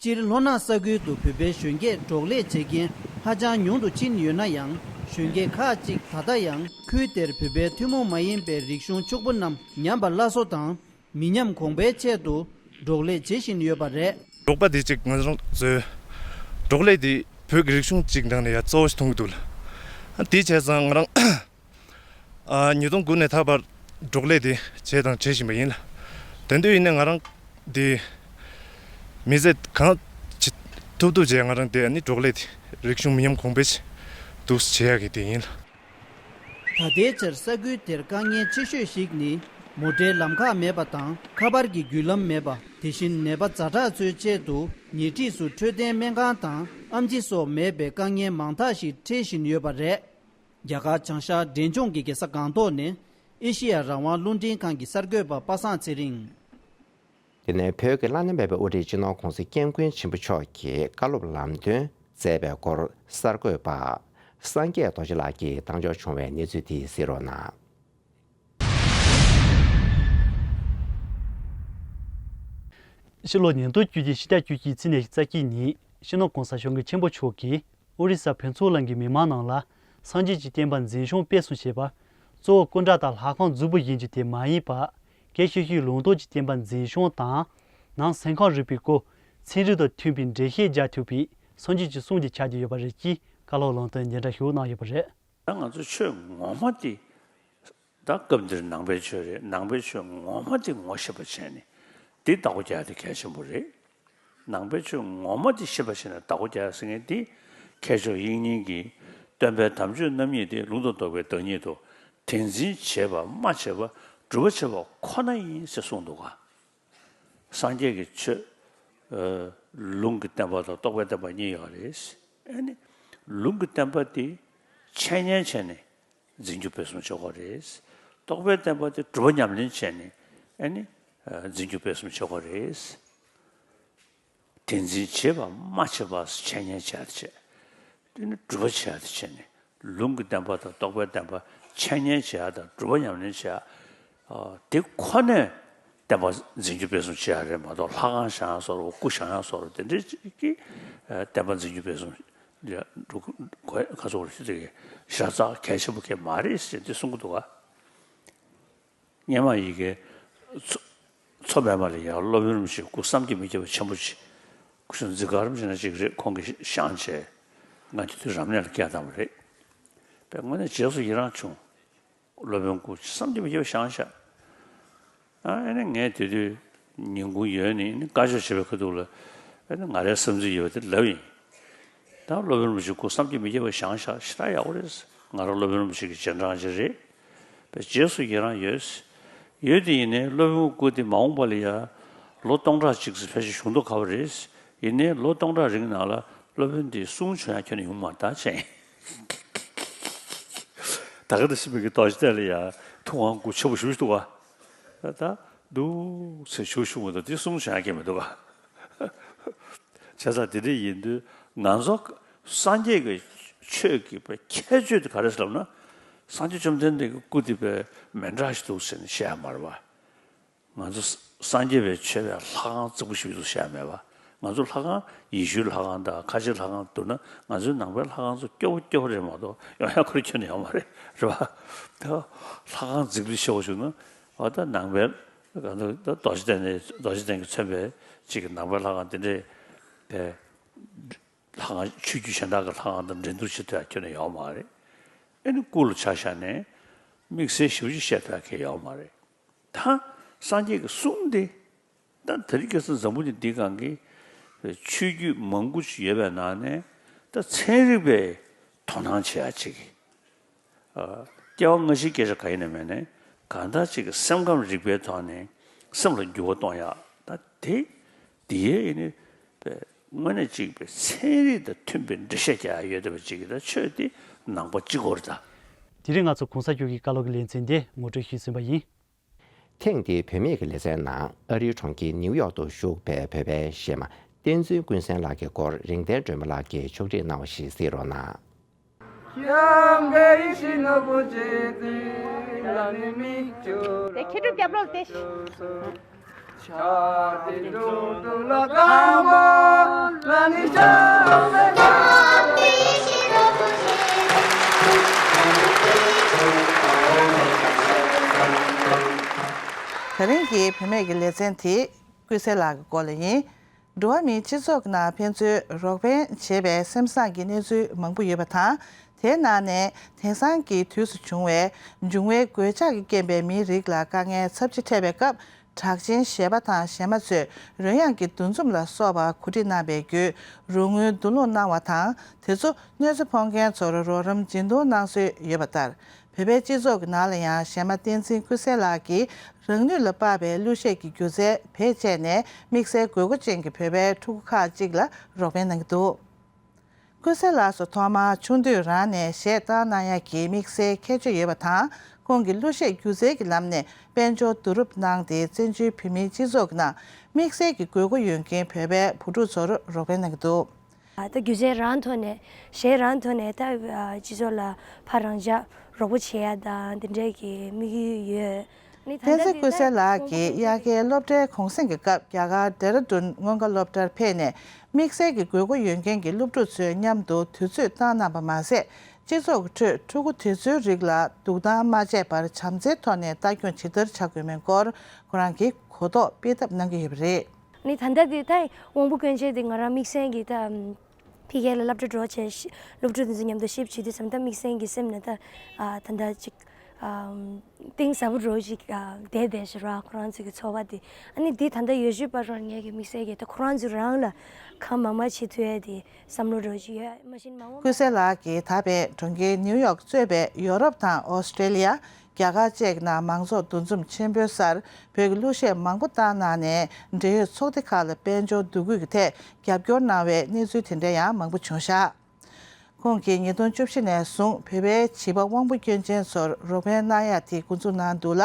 སྤྱིར་ལྷོ་ནག་ས་ཁུལ་དུ་བོད་པའི་གཞོན་སྐྱེས་འབྲོག་ལས་བྱེད་མཁན་ཧ་ཅང་ཉུང་དུ་ཕྱིན་ཡོད་ན་ཡང་། གཞོན་སྐྱེས་ཁག་ཅིག་ད་ལྟ་ཡང་ཁུལ་དེར་བོད་པའི་ཐུན་མོང་མ་ཡིན་པའི་རིག་གཞུང་ཕྱུག་པོ་རྣམས་ཉམས་པ་སླར་གསོ་དང་། མི་ཉམས་གོང་འཕེལ་ཆེད་དུ་འབྲོག་ལས་བྱེད་བཞིན་ཡོད་པ་རེད། འབྲོག་པ་དེ་གཅིག་ང་རང་ཚོའི་འབྲོག་ལས་དེ་བོད་ཀྱི་རིག་གཞུང་གཅིག་ནང་ནས་ཡ་གཙོ་བོ་ཞིག་མཐོང་གི་འདུག་ལ། དེ་བྱས་ཙང་ང་རང་ཨ་ཉིས་སྟོང་དགུ་ནས་ད་བར་འབྲོག་ལས་དེ་བྱས་དང་བྱེད་བཞིན་པ་ཡིན་ལ། དེ་འདྲ་ཡིན་ན་ང་རང་དེ་མི་ཚེ་གང་བྱེད་ཐུབ་ཐུབ་བྱས་ང་རང་དེ་ཨ་ནི་འབྲོག་ལས་དེ་རིག་གཞུང་མི་ཉམས་གོང་འཕེལ་ཆེད་དུ་བྱེད་ཡག་གི་དེ་ཡིན་ལ། ད་ལྟའི་ཆར་ས་ཁུལ་དེར་དཀའ་ངལ་ཆེ་ཤོས་ཤིག་ནི་མོ་ཊའི་ལམ་ཁ་མེད་པ་དང་། ཁ་པར་གྱི་བརྒྱུད་ལམ་མེད་པ། དེ་བཞིན་ནད་པ་ཛ་དྲག་ཚོའི་ཆེད་དུ་ཉེ་འཁྲིས་སུ་འཕྲོད་བསྟེན་སྨན་ཁང་དང་ཨེམ་ཆི་སོགས་མེད་པའི་དཀའ་ངལ་མང་དག་ཞིག་འཕྲད་བཞིན་ཡོད་པ་རེད། རྒྱ་གར་བྱང་ཤར་འབྲས་ལྗོངས་ཀྱི་རྒྱལ་ས་སྒང་ཏོག་ནས་ཨེ་ཤེ་ཡ་རང་དབང་རླུང་འཕྲིན་ཁང་གི་གསར་འགོད་པ་པ་སངས་ཚེ་རིང་། དེ་ནས་བོད་ཀྱི་བླ་ན་མེད་པའི་དབུ་ཁྲིད་སྤྱི་ནོར་༧གོང་ས་༧སྐྱབས་མགོན་ཆེན་པོ་མཆོག་གིས་བཀའ་སློབ་ལམ་སྟོན་མཛད་པའི་སྐོར་གསར་འགོད་པ་སངས་རྒྱས་རྡོ་རྗེ་ལགས་ཀྱིས་བཏང་འབྱོར་བྱུང་བའི་གནས་ཚུལ་དེ་གཟིགས་རོགས་གནང་། ཕྱི་ལོ་ཉིས་སྟོང་བཅུ་གཅིག་ཕྱི་ཟླ་བཅུ་གཅིག་ཚེས་ཉི་ཤུ་རྩ་གཅིག་ཉིན་སྤྱི་ནོར་༧གོང་ས་༧སྐྱབས་མགོན་ཆེན་པོ་མཆོག་གིས། ཨོ་རི་ས་བོད་མཚོ་ལམ་གྱི་མི་མང་རྣམས་ལ་སངས་རྒྱས་ཀྱི་བསྟན་པ་འཛིན་སྐྱོང་སྤེལ་གསུམ་བྱེད་པར་གཙོ་བོ་སྐུ་འདྲ་དང་ལྷ་ཁང་མཛུབ་བུ་བཞེངས་རྒྱུ་དེ་མ་ཡིན་པར། སྐད་ཤོད་ཤུལ་ལུང་རྟོགས་ཀྱི་བསྟན་པ་འཛིན་སྐྱོང་དང་། ནང་སེམས་ཁམས་རིག་པའི་སྐོར་ཚན་རིག་དང་མཐུན་པའི་འགྲེལ་བཤད་རྒྱག་ཐུབ་པའི་སངས་རྒྱས་ཀྱི་གསུང་དེ་ཆགས་ཀྱི་ཡོད་པ་རེད་ཅེས་བཀའ་སློབ་ལམ་སྟོན་འདི་འདྲ་ཞུ་གནང་ཡོད་པ་རེད། ད་ང་ཚོ་ཆོས་ངོ་མ་དེ། ད་སྐབས་འདིར་ནང་པའི་ཆོས་རེད། ནང་པའི་ཆོས་ངོ་མ་དེ་ངོ་ཤེས་པ་བྱས་ནས་དེ་བདག་པོ་རྒྱག་ཡ་དེ་གལ་ཆེན་པོ་རེད། ནང་པའི་ཆོས་ངོ་མ་དེ་ཤེས་པ་བྱས་ནས་བདག་པོ་རྒྱག་ཡ་ཟེར་མཁན་དེ་མཁས་མཆོག་དབྱིག་གཉེན་གྱིས་སྟོན་པའི་དམ་ཆོས་རྣམ་གཉིས་དེ་ལུང་དང་རྟོགས་པའི་བདག་ཉིད་དུ་དེ་འཛིན་བྱེད་པ་སྨྲ་བྱེད་པ་སྒྲུབ་པ་བྱེད་པ་ཁོ་ན་ཡིན་ཟེར་གསུངས་འདུག་ག། སངས་རྒྱས་ཀྱི་ཆོས། ཨ། ལུང་གི་བསྟན་པ་དང་རྟོགས་པའི་བསྟན་པ་གཉིས་ཡོད་རེད། ཨ་ནི་ལུང་གི་བསྟན་པ་དེ་འཆད་ཉན་བྱས་ནས་འཛིན་སྐྱོང་སྤེལ་གསུམ་བྱེད་དགོས་རེད། རྟོགས་པའི་བསྟན་པ་དེ་སྒྲུབ་པ་ཉམས་ལེན་བྱས་ནས། ཨ་ནི་ཨ། འཛིན་སྐྱོང་སྤེལ་གསུམ་བྱེད་དགོས་རེད། དེ་འཛིན་བྱེད་པ་མ་བྱས་པ་འཆད་ཉན་བྱས་ཏེ་བྱས། དེ་ནི་སྒྲུབ་པ་བྱས་ཏེ་བྱས་ནས། ལུང་གི་བསྟན་པ་དང་རྟོགས་པའི་བསྟན་པ་འཆད་ཉན་བྱས་དང་སྒྲུབ་པ་ཉམས་ལེན་བྱས། ཨ། དེ་ཁོ་ནས་བསྟན་པ་འཛིན་སྐྱོང་སྤེལ་གསུམ་བྱེད་ཡ་རེད་མ་གཏོགས། ལྷ་ཁང་བཞེངས་ཡ་བཟོ་འདྲ། སྐུ་བཞེངས་ཡ་བཟོ་འདྲ། དེ་འདྲའི་གི་བསྟན་པ་འཛིན་སྐྱོང་སྤེལ་གསུམ་ལ་འགྲོ་དགོས་ཁ་ཚོར་ཞུ་དེ་གི་ཞེ་དྲག་གལ་ཆེན་པོ་གལ་མ་རེད་ཟེར་དེ་གསུང་གི་འདུག་ག། སྔོན་མ་ཡི་གེ་མཚོ་མཚོ་པདྨ་ལ་ཡར་སློབ་དཔོན་རིན་པོ་ཆེའི་སྐུ་བསམ་གྱིས་མི་ཁྱབ་པ་ཆེན་པོ་ཅིག། སྐུ་གཞོན་འཛི་སྒར་རིན་པོ་ཆེ་ན་ཅིག་རེད། ཁོང་གིས་བཞེངས་བྱས། ང་ཚོ་དུས་རབས་ནས་ལ་སྐད་བཏང་བ་རེད། པས་དངོས་གནས་རྗེས་སུ་ཡི་རང་བྱུང་། སློབ་དཔོན་སྐུ་བསམ་གྱིས་མི་ཁྱབ་པ་བཞེངས་བཞག། ཨ་ནི་ངས་དེ་དུས་ཉིན་གུང་ཡོལ་ནས་ནི་བཀའ་ཆོས་བྱེད་པའི་ཁ་ཐུག་ལ། ཨ་ནི་ང་རའི་བསམ་ཚུལ་ཡོད་པ་དེ་ལབ་ཡིན། ད་སློབ་དཔོན་རིན་པོ་ཆེའི་སྐུ་བསམ་གྱིས་མི་ཁྱབ་པ་བཞེངས་བཞག། ཞེ་དྲག་ཡག་པོ་རེད། ང་རང་སློབ་དཔོན་རིན་པོ་ཆེ་གི་རྗེས་འབྲང་ཅིག་རེད། པས་རྗེས་སུ་ཡི་རང་ཡོད། ཡོད་དེ་ཡིན་ནའི་སློབ་དཔོན་སྐུ་དེ་མ་འོངས་པ་ལ་ཡ་ལོ་སྟོང་ཕྲག་གཅིག་ཙམ་ཕལ་ཆེར་བཞུགས་མདོག་ཁ་པོ་རེད། ཡིན་ནའི་ལོ་སྟོང་ཕྲག་རིང་ནང་ལ་སློབ་དཔོན་དེའི་གསུང་བྱུང་ཡ་ཁྱོན་ནས་ཡོང་མ་ད་ཅན། ད་ག་ད་ཤི་མི་གི་རྡོ་རྗེ་གདན་ལ་ཡ་ཐུབ་དབང་སྐུ་ཆེན་པོ་བཞུགས་འདུག་ག། ད་འདུག་ཚེ་བཞུགས་བཞུགས་མ་གཏོགས་དེ་གསུང་བྱུང་ཡ་ཁྱོན་མི་འདུག་ག། བྱས་ཙང་དེ་འདྲ་ཡིན་དུས་ང་ཚོ་སངས་རྒྱས་ཀྱི་ཆོས་ཀྱི་ཁྱད་ཆོས་དེ་ག་རེ་ཟེར་ལབ་ན། སངས་རྒྱས་བཅོམ་ལྡན་འདས་ཀྱི་སྐུ་དེ་དཔེ་མི་འདྲ་ཞིག་འདུག་ཟེར་ནས་བཤད་ཡ་མ་རེད་པ། ང་ཚོ་སངས་རྒྱས་པའི་ཆོས་པའི་ལྷ་ཁང་རྫིག་པོ་ཞིག་འདུག་བཤད་ཡ་མེད་པ། ང་ཚོ་ལྷ་ཁང་ཡེ་ཤུའི་ལྷ་ཁང་དང་ཁ་ཆེའི་ལྷ་ཁང་བསྡུར་ན། ང་ཚོའི་ནང་པའི་ལྷ་ཁང་ཚོ་སྐྱོ་པོ་སྐྱོ་པོ་རེད་མ་གཏོགས་ཡོང་ཡ་ཁོ་རང་ཁྱོན་ནས་ཡོད་མ་རེད། རེད་པ། ད་ལྷ་ཁང་རྫིག་པོ་ཞིག་ཆེ་བ་བྱུང་ན། འོ་ད་ནང་པའི་གང་ལྟར་ད་རྡོ་རྗེ་གདན་ནས་རྡོ་རྗེ་གདན་གྱིས་མཚོན་པའི་གཅིག་གི་ནང་པའི་ལྷ་ཁང་དེ་འདྲའི་པའི་ལྷ་ཁང་ཆོས་བརྒྱུད་གཞན་དག་གི་ལྷ་ཁང་དང་འགྲན་བསྡུར་བྱེད་ཐུབ་ཡ་ཁྱོན་ནས་ཡོད་མ་རེད། ཨེ་ནི་སྐུ་ལ་ཆ་བཞག་ནས་དམིགས་བསལ་ཞེ་པོ་ཅིག་བཤད་ཐུབ་ཡ་གང་ཡང་ཡོད་མ་རེད། ད་སངས་རྒྱས་ཀྱི་གསུང་དེ། ད་དེ་རིང་ཁ་སང་འཛམ་བུ་གླིང་འདིའི་སྒང་གི་ཆོས་བརྒྱུད་མང་པོ་ཅིག་ཡོད་པའི་ནང་ནས། ད་ཚན་རིག་པས་དོ་སྣང་བྱེད་ཡ་ཅིག། ཨ། སྐྱེ་བ་སྔ་ཕྱིའི་སྐད་ཆ་གང་ཡིན་ནའི་མིན་ནའི། གང་ལྟར་ཅིག་གི་སེམས་ཁམས་རིག་པའི་ཐོག་ནས་སེམས་ལ་འགྱུར་བ་གཏོང་ཡག་ད་དེ། དེ་ཡས་ཡིན་ནི། དངོས་གནས་ཅིག་པའི་ཚན་རིག་དང་མཐུན་པའི་འགྲེལ་བཤད་རྒྱག་ཡག་ཡོད་བསྡད་པ་ཅིག་གི་ད་ཆོས་དེ་ནང་པ་གཅིག་པོ་རེད་ད། དེ་རིང་ང་ཚོ་གོང་ས་མཆོག་གི་བཀའ་སློབ་ཀྱི་ལེ་ཚན་དེ་ངོ་སྤྲོད་ཞུས་ཟིན་པ་ཡིན། ཐེངས་འདིའི་བུད་མེད་ཀྱི་ལེ་ཚན་ནང་ཨ་རིའི་གྲོང་ཁྱེར་ནིའུ་ཡོག་ཏུ་བཞུགས་པའི་བོད་པའི་གཞས་མ་བསྟན་འཛིན་ཀུན་གསལ་ལགས་ཀྱི་སྐོར་རིག་ལྡན་སྒྲོལ་མ་ལགས་ཀྱིས་ཕྱོགས་སྒྲིག་གནང་བ་ཞིག་གཟིགས་རོགས་གནང་། དེ་ཁྱེད་ཀྱི་རྒྱབ་ལོགས་དེ། ད་རིང་གི་བུད་མེད་ཀྱི་ལེ་ཚན་དེ་ཀུན་གསལ་ལགས་ཀྱི་སྐོར་ལ་ཡིན། འགྲོ་བ་མིའི་སྤྱི་ཚོགས་ནང་ཕན་ཚུན་རོགས་ཕན་བྱེད་པའི་སེམས་བཟང་གི་གནས་ཚུལ་མང་པོ་ཡོད་པ་དང་། དེའི་ནང་ནས་དེང་སང་གི་དུས་སུ་བྱུང་བའི་འབྱུང་བའི་གོད་ཆག་གི་རྐྱེན་པས་མིའི་རིགས་ལ་དཀའ་ངལ་ཚབས་ཆེ་འཕྲད་པའི་སྐབས། གྲགས་ཅན་གཞས་པ་དང་གཞས་མ་ཚོས་རོལ་དབྱངས་ཀྱི་འདུ་འཛོམས་ལ་སོགས་པ་གོ་སྒྲིག་གནང་བའི་བརྒྱུད། རོགས་དངུལ་བསྡུ་སློང་གནང་བ་དང་། དེ་ཚོ་གནོད་འཚེ་ཕོག་མཁན་ཚོར་རོགས་རམ་སྦྱིན་གཏོང་གནང་སྲོལ་ཡོད་པ་ལྟར། བོད་པའི་སྤྱི་ཚོགས་ཀྱི་ནང་ལ་ཡང་གཞས་མ་བསྟན་འཛིན་ཀུན་གསལ་ལགས་ཀྱིས་རང་ནུས་ལ་དཔག་པའི་གླུ་གཞས་ཀྱི་སྒྱུ་རྩལ་བེད་སྤྱད་ནས་དམིགས་བསལ་དགོས་མཁོ་ཅན་གྱི་བོད་པའི་ཕྲུ་གུ་ཁག་ཅིག་ལ་རོགས་ཕན་གནང་གི་འདུག། ཀུན་གསལ་ལགས་སུ་ཐོག་མར་ཆུང་དུས་རང་ནས་གཞས་བཏང་གནང་ཡག་གི་དམིགས་བསལ་ཁྱད་ཆོས་ཡོད་པ་དང་། ཁོང་གིས་གླུ་གཞས་སྒྱུ་རྩལ་གྱི་ལམ་ནས་དཔལ་འབྱོར་བསྡུ་རུབ་གནང་སྟེ། བཙན་བྱོལ་བོད་མིའི་སྤྱི་ཚོགས་ཀྱི་ནང་དམིགས་བསལ་གྱི་དགོས་མཁོ་ཡོད་མཁན་བོད་པའི་བུ་ཕྲུག་ཚོར་རོགས་ཕན་གནང་གི་འདུག། ད་སྒྱུ་རྩལ་རང་ཐོག་ནས། གཞས་རང་ཐོག་ནས་ད་སྤྱི་ཚོགས་ལ་ཕར་རང་ཅག་རོགས་པ་བྱེད་ཡ་དང་དེ་འདྲའི་གི་དམིགས་ཡུལ་ཡོད། ནི་ད་བསྟན་འཛིན་ཀུན་གསལ་ལགས་ཀྱིས་དབྱར་ཁའི་སློབ་གྲྭའི་གུང་སེང་གི་སྐབས་རྒྱ་གར་ལྡེ་ར་ལྡུན་མངོན་དགའ་སློབ་གྲྭར་ཕེབས་ནས། དམིགས་བསལ་གྱི་དགོས་མཁོ་ཡོད་མཁན་གྱི་སློབ་ཕྲུག་ཚོའི་མཉམ་དུ་དུས་ཚོད་བཏང་གནང་པ་མ་ཟད། སྤྱི་ཚོགས་ཀྱི་ཁྲོད་ཕྲུ་གུ་དེ་ཚོའི་རིགས་ལ་སྡུག་བསྔལ་མ་སྤྲད་པར་བྱམས་བརྩེའི་ཐོག་ནས་ལྟ་སྐྱོང་ཇི་ལྟར་བྱ་དགོས་མིན་སྐོར་ཁོ་རང་གིས་གོ་རྟོགས་སྤེལ་ཐབས་གནང་གི་ཡོད་པ་རེད། ནི་ད་ལྟ་དེ་ད་དབང་པོ་སྐྱོན་ཅན་དེ་ང་རང་དམིགས་བསལ་གྱི་ད་ཕ་གི་ལ་སློབ་གྲྭ་འགྲོ་བྱས་ཤི། སློབ་ཕྲུག་དེ་ཚོ་མཉམ་དུ་གཤིབ་བྱེད་དུས་ཙམ་ད་དམིགས་བསལ་གྱི་སེམས་ནས་ད་ཨ་ད་ལྟ་ཅིག་ ཨམ། གཏིང་ཟབ་པོ་འདྲ་ཞིག་ཨ། བསྡད་བསྡད་ཤག་ར། ཁོ་རང་ཚོ་གི་འཚོ་བ་དེ། ཨ་ནི་འདི་ད་ལྟ་ཡོད་ཤུལ་བར་རང་ངེད་ཀྱི་དམིགས་བསལ་གྱི་ད་ཁོ་རང་ཚོ་རང་ལ་གང་མང་མང་བྱེད་ཐུབ་ཡ་དེ་བསམ་བློ་འདྲ་ཞིག་ཡོད། མ་གཞི་མ་འོངས་པ། ཀུན་གསལ་ལགས་ཀྱིས་ད་ཕན་གྲོང་ཁྱེར་ནིའུ་ཡོག་གཙོས་པའི་ཡོ་རོབ་དང་ཨོ་སི་ཀྲེ་ལི་ཡ། རྒྱ་གར་བཅས་ཀྱི་ནང་མང་ཚོགས་འདུ་འཛོམས་ཆེན་པོའི་སར་བོད་ཀྱི་གླུ་གཞས་མང་པོ་བཏང་གནང་ནས། འབྲེལ་ཡོད་ཚོགས་སྡེ་ཁག་ལ་དཔལ་འབྱོར་འདུ་འགོད་ཀྱི་ཐད་རྒྱབ་སྐྱོར་གནང་བའི་གནས་ཚུལ་དེ་འདྲ་ཡང་མང་པོ་བྱུང་ཤག་ཁོང་གིས་ཉིས་སྟོང་བཅུ་བཞི་ནས་བཟུང་བོད་པའི་བྱིས་པ་དབང་པོ་སྐྱོན་ཅན་ཚོར་རོགས་ཕན་གནང་ཡག་དེ་འགོ་འཛུགས་གནང་འདུག་ལ།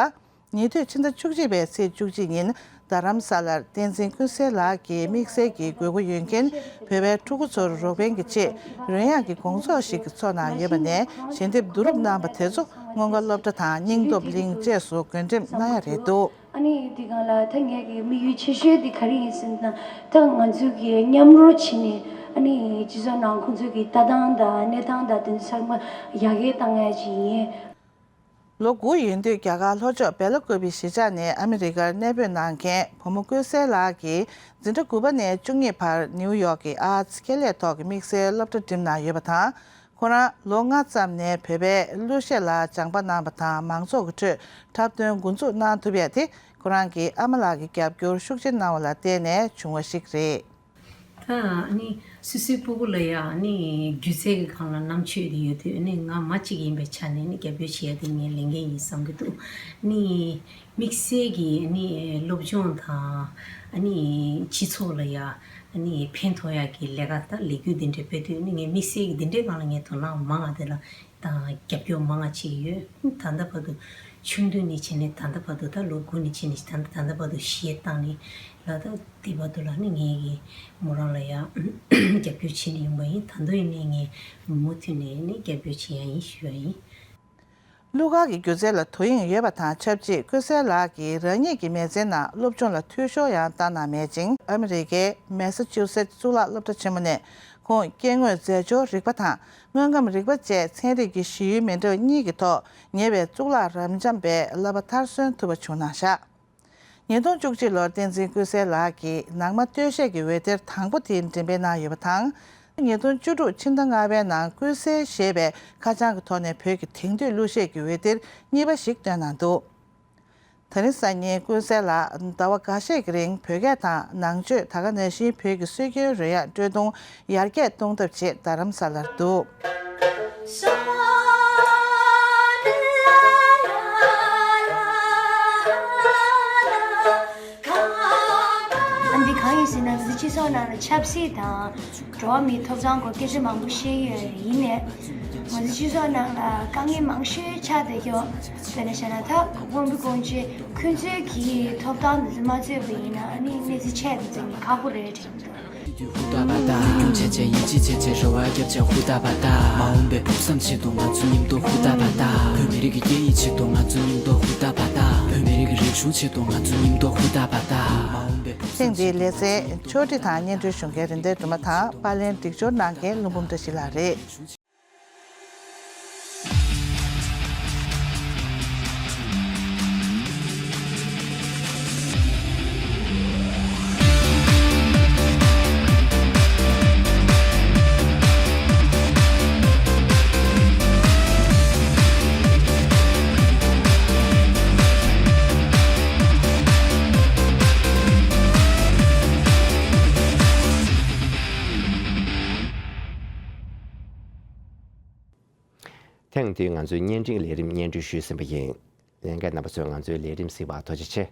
ཉེ་དུས་ཕྱི་ཟླ་བཅུ་གཅིག་པའི་ཚེས་བཅུ་གཅིག་ཉིན་རྡ་རམ་ས་ལར་བསྟན་འཛིན་ཀུན་གསལ་ལགས་ཀྱི་དམིགས་བསལ་གྱི་དགོས་མཁོ་ཡོད་མཁན་བོད་པའི་ཕྲུ་གུ་ཚོར་རོགས་ཕན་གྱི་ཆེད་རོལ་དབྱངས་ཀྱི་དགོང་ཚོགས་ཤིག་འཚོགས་གནང་ཡོད་པ་ནས། ཞལ་འདེབས་བསྡུ་རུབ་གནང་བ་དེ་ཚོ་སྔོན་འགོག་སློབ་གྲྭ་དང་སྙིང་སྟོབས་གླིང་བཅས་སུ་བགོ་འགྲེམས་གནང་ཡ་རེད་འདུག་ཨ་ནི་འདི་སྒང་ལ་ད་ངེད་ཀྱི་དམིགས་ཡུལ་ཆེ་ཤོས་འདི་ག་རེ་ཡིན་ཟེར་ན། ད་ང་ཚོས་ཀྱི་མཉམ་རུབ་བྱས་ནས་ཨ་ནི་སྤྱི་ཚོགས་ནང་ཁོང་ཚོས་ཀྱི་ལྟ་སྟངས་དང་གནས་སྟངས་དང་དེ་ཚོ་ཚང་མ་ཡར་རྒྱས་བཏང་ཡ་ཅིག་ཡིན། ལོ་དགུ་ཡོལ་དུས་རྒྱ་གར་ལྷོ་ཕྱོགས་སྦེ་ལ་ཀུ་པི་གཞིས་ཆགས་ནས་ཨ་མི་རི་ཀར་གནས་སྤོས་གནང་མཁན་བུ་མོ་ཀུན་གསལ་ལགས་ཀྱིས་འཛིན་གྲྭ་དགུ་པ་ནས་བཅུ་གཉིས་བར་ནིའུ་ཡོག་གི་ཨར་ཙི་ཁེ་ལས་ཐོག་གི་དམིགས་བསལ་སློབ་གྲྭ་འགྲིམས་གནང་ཡོད་པ་དང་། ཁོ་རང་ལོ་ལྔ་ཙམ་ནས་བོད་པའི་གླུ་གཞས་ལ་སྦྱངས་པ་གནང་བ་དང་། མང་ཚོགས་ཀྱི་ཁྲོད་འཁྲབ་སྟོན་འགོ་འཛུགས་གནང་ཐུབ་ཡ་དེ་ཁོ་རང་གི་ཨ་མ་ལགས་ཀྱི་རྒྱབ་སྐྱོར་ཤུགས་ཆེ་གནང་བ་ལ་བརྟེན་ནས་བྱུང་བ་ཞིག་རེད། ད་ཨ་ནི་སོ་སོའི་སྤུ་གུ་ལ་ཡ་ཨ་ནི་སྒྱུ་རྩལ་གྱི་སྒང་ལ་རྣམ་དཔྱོད་དེ་ཡོད་དུས། ཨ་ནི་ང་མ་གཅིག་ཡིན་པའི་ཆ་ནས་ཨ་ནི་རྒྱབ་སྐྱོར་བྱེད་ཡ་དེ་ངའི་ལས་འགན་ཡིན་བསམ་གྱི་འདུག་ཨ་ནི་དམིགས་བསལ་གྱི་ཨ་ནི་སློབ་སྦྱོང་དང་ཨ་ནི་སྤྱི་ཚོགས་ལ་ཡ་ཨ་ནི་ཕན་ཐོགས་ཡ་གི་ལས་ཀ་དང་ལས་འགུལ་འདི་འདྲ་སྤེལ་དུས། ཨ་ནི་ངས་དམིགས་བསལ་གྱི་འདི་འདྲའི་སྒང་ལ་ངས་དོ་སྣང་མང་བ་དེ་ལ་དང་རྒྱབ་སྐྱོར་མང་བ་བྱེད་ཀྱི་ཡོད། ད་ལྟ་བར་དུ་ཆུང་དུས་ནས་བྱས་ནས་ད་ལྟ་བར་དུ། ད་ལོ་དགུ་ནས་བྱས་ནས་ད་ལྟ་ད་ལྟ་བར་དུ་གཞས་བཏང་ནས་ལ། ད་དེ་བར་དུ་ལ་ནི་ངས་ཀྱིས་མོ་རང་ལ་ཡང་རྒྱབ་སྐྱོར་བྱས་ནས་ཡོང་པ་ཡིན། ད་དུང་ཡིན་ནའི་ངས་མུ་མཐུད་ནས་ནི་རྒྱབ་སྐྱོར་བྱེད་ཡ་ཡིན་ཞུ་ཡ་ཡིན། གླུ་གར་གྱི་སྒྱུ་རྩལ་ལ་དོ་དབྱིངས་ཡོད་པ་དང་ཆབས་ཅིག་ཀུན་གསལ་ལགས་ཀྱིས་རང་ཉིད་ཀྱི་མི་ཚེའི་ནང་སློབ་སྦྱོང་ལ་འཐུས་ཤོར་ཡང་བཏང་གནང་མེད་ཅིང་། ཨ་མི་རི་ཀའི་མེ་ས་ཅུ་སེ་ཊི་གཙུག་ལག་སློབ་གྲྭ་ཆེན་མོ་ནས་ཁོང་སྐྱེ་དངོས་རྫས་སྦྱོར་རིག་པ་དང་། དངོས་ཁམས་རིག་པ་བཅས་ཚན་རིག་གི་གཞི་ཡུལ་མི་འདྲ་བ་གཉིས་ཀྱི་ཐོག་ཉེ་བའི་གཙུག་ལག་རབ་འབྱམས་པའི་བསླབ་པ་མཐར་སོན་ཐུབ་པ་བྱུང་གནང་བཞག་ཉིས་སྟོང་བཅུ་གཅིག་ལོར་བསྟན་འཛིན་ཀུན་གསལ་ལགས་ཀྱིས་ནང་མ་སྟོད་གཞས་ཀྱི་འོད་སྡེར་དང་པོ་དེ་འགྲེམས་སྤེལ་གནང་ཡོད་པ་དང་། ཉིས་སྟོང་བཅུ་དྲུག་ཕྱི་ཟླ་ལྔ་པའི་ནང་ཀུན་གསལ་ཞེས་པའི་ཁ་བྱང་གི་ཐོག་ནས་བོད་ཀྱི་དེང་དུས་གླུ་གཞས་ཀྱི་འོད་སྡེར་གཉིས་པ་ཞིག་བཏོན་གནང་འདུག་ད་རིང་སང་ཉིན་ཀུན་གསལ་ལགས་ཟླ་བ་འགའ་ཤས་ཀྱི་རིང་བོད་སྐད་དང་ནང་ཆོས། ད་ག་ནང་བཞིན་བོད་ཀྱི་སྲོལ་རྒྱུན་རོལ་དབྱངས་དཀྲོལ་གཏོང་ཡར་རྒྱས་གཏོང་ཐབས་ཆེད་རྡ་རམ་ས་ལར་འདུག་ཨ་འདི་གང་ཡིན་ཟེར་ན། ང་ཚོ་སྤྱི་ཚོགས་ནང་ལ་ཆབ་སྲིད་དང་འགྲོ་བ་མིའི་ཐོབ་ཐང་སྐོར་སྐད་ཆ་མང་པོ་བཤད་ཀྱི་ཡོད་རེད། ཡིན་ནའི་ང་ཚོ་སྤྱི་ཚོགས་ནང་ལ་དཀའ་ངལ་མང་ཤོས་ཆགས་བསྡད་ཀྱི་ཡོད། དཔེར་ན་བཤད་ན། ད་དབང་པོ་སྐྱོན་ཅན་ཁོང་ཚོའི་གི་ཐོབ་ཐང་དེ་ཚོ་མ་རྩོད་པ་ཡིན་ན། ཨ་ནི་གནས་ཚུལ་ཆེ་དེ་ཚོ་ནི་ཁག་པོ་རེད་དྲན་གྱི་འདུག་ཐེངས་འདིའི་ལེ་ཚན་ཕྱོགས་སྒྲིག་དང་སྙན་སྒྲོན་ཞུ་མཁན་རིན་ལྡན་སྒྲོལ་མ་དང་། པར་ལེན་སྒྲིག་སྦྱོར་གནང་མཁན་ཀླུ་འབུམ་བཀྲ་ཤིས་ལགས་རེད། ཐེངས་འདིའི་ང་ཚོའི་བརྙན་འཕྲིན་ལས་རིམ་སྙན་སྒྲོན་ཞུས་ཟིན་པ་ཡིན། ལྷན་རྒྱས་རྣམ་པ་ཚོས་ང་ཚོའི་ལས་རིམ་གཟིགས་པར་ཐུགས་རྗེ་ཆེ།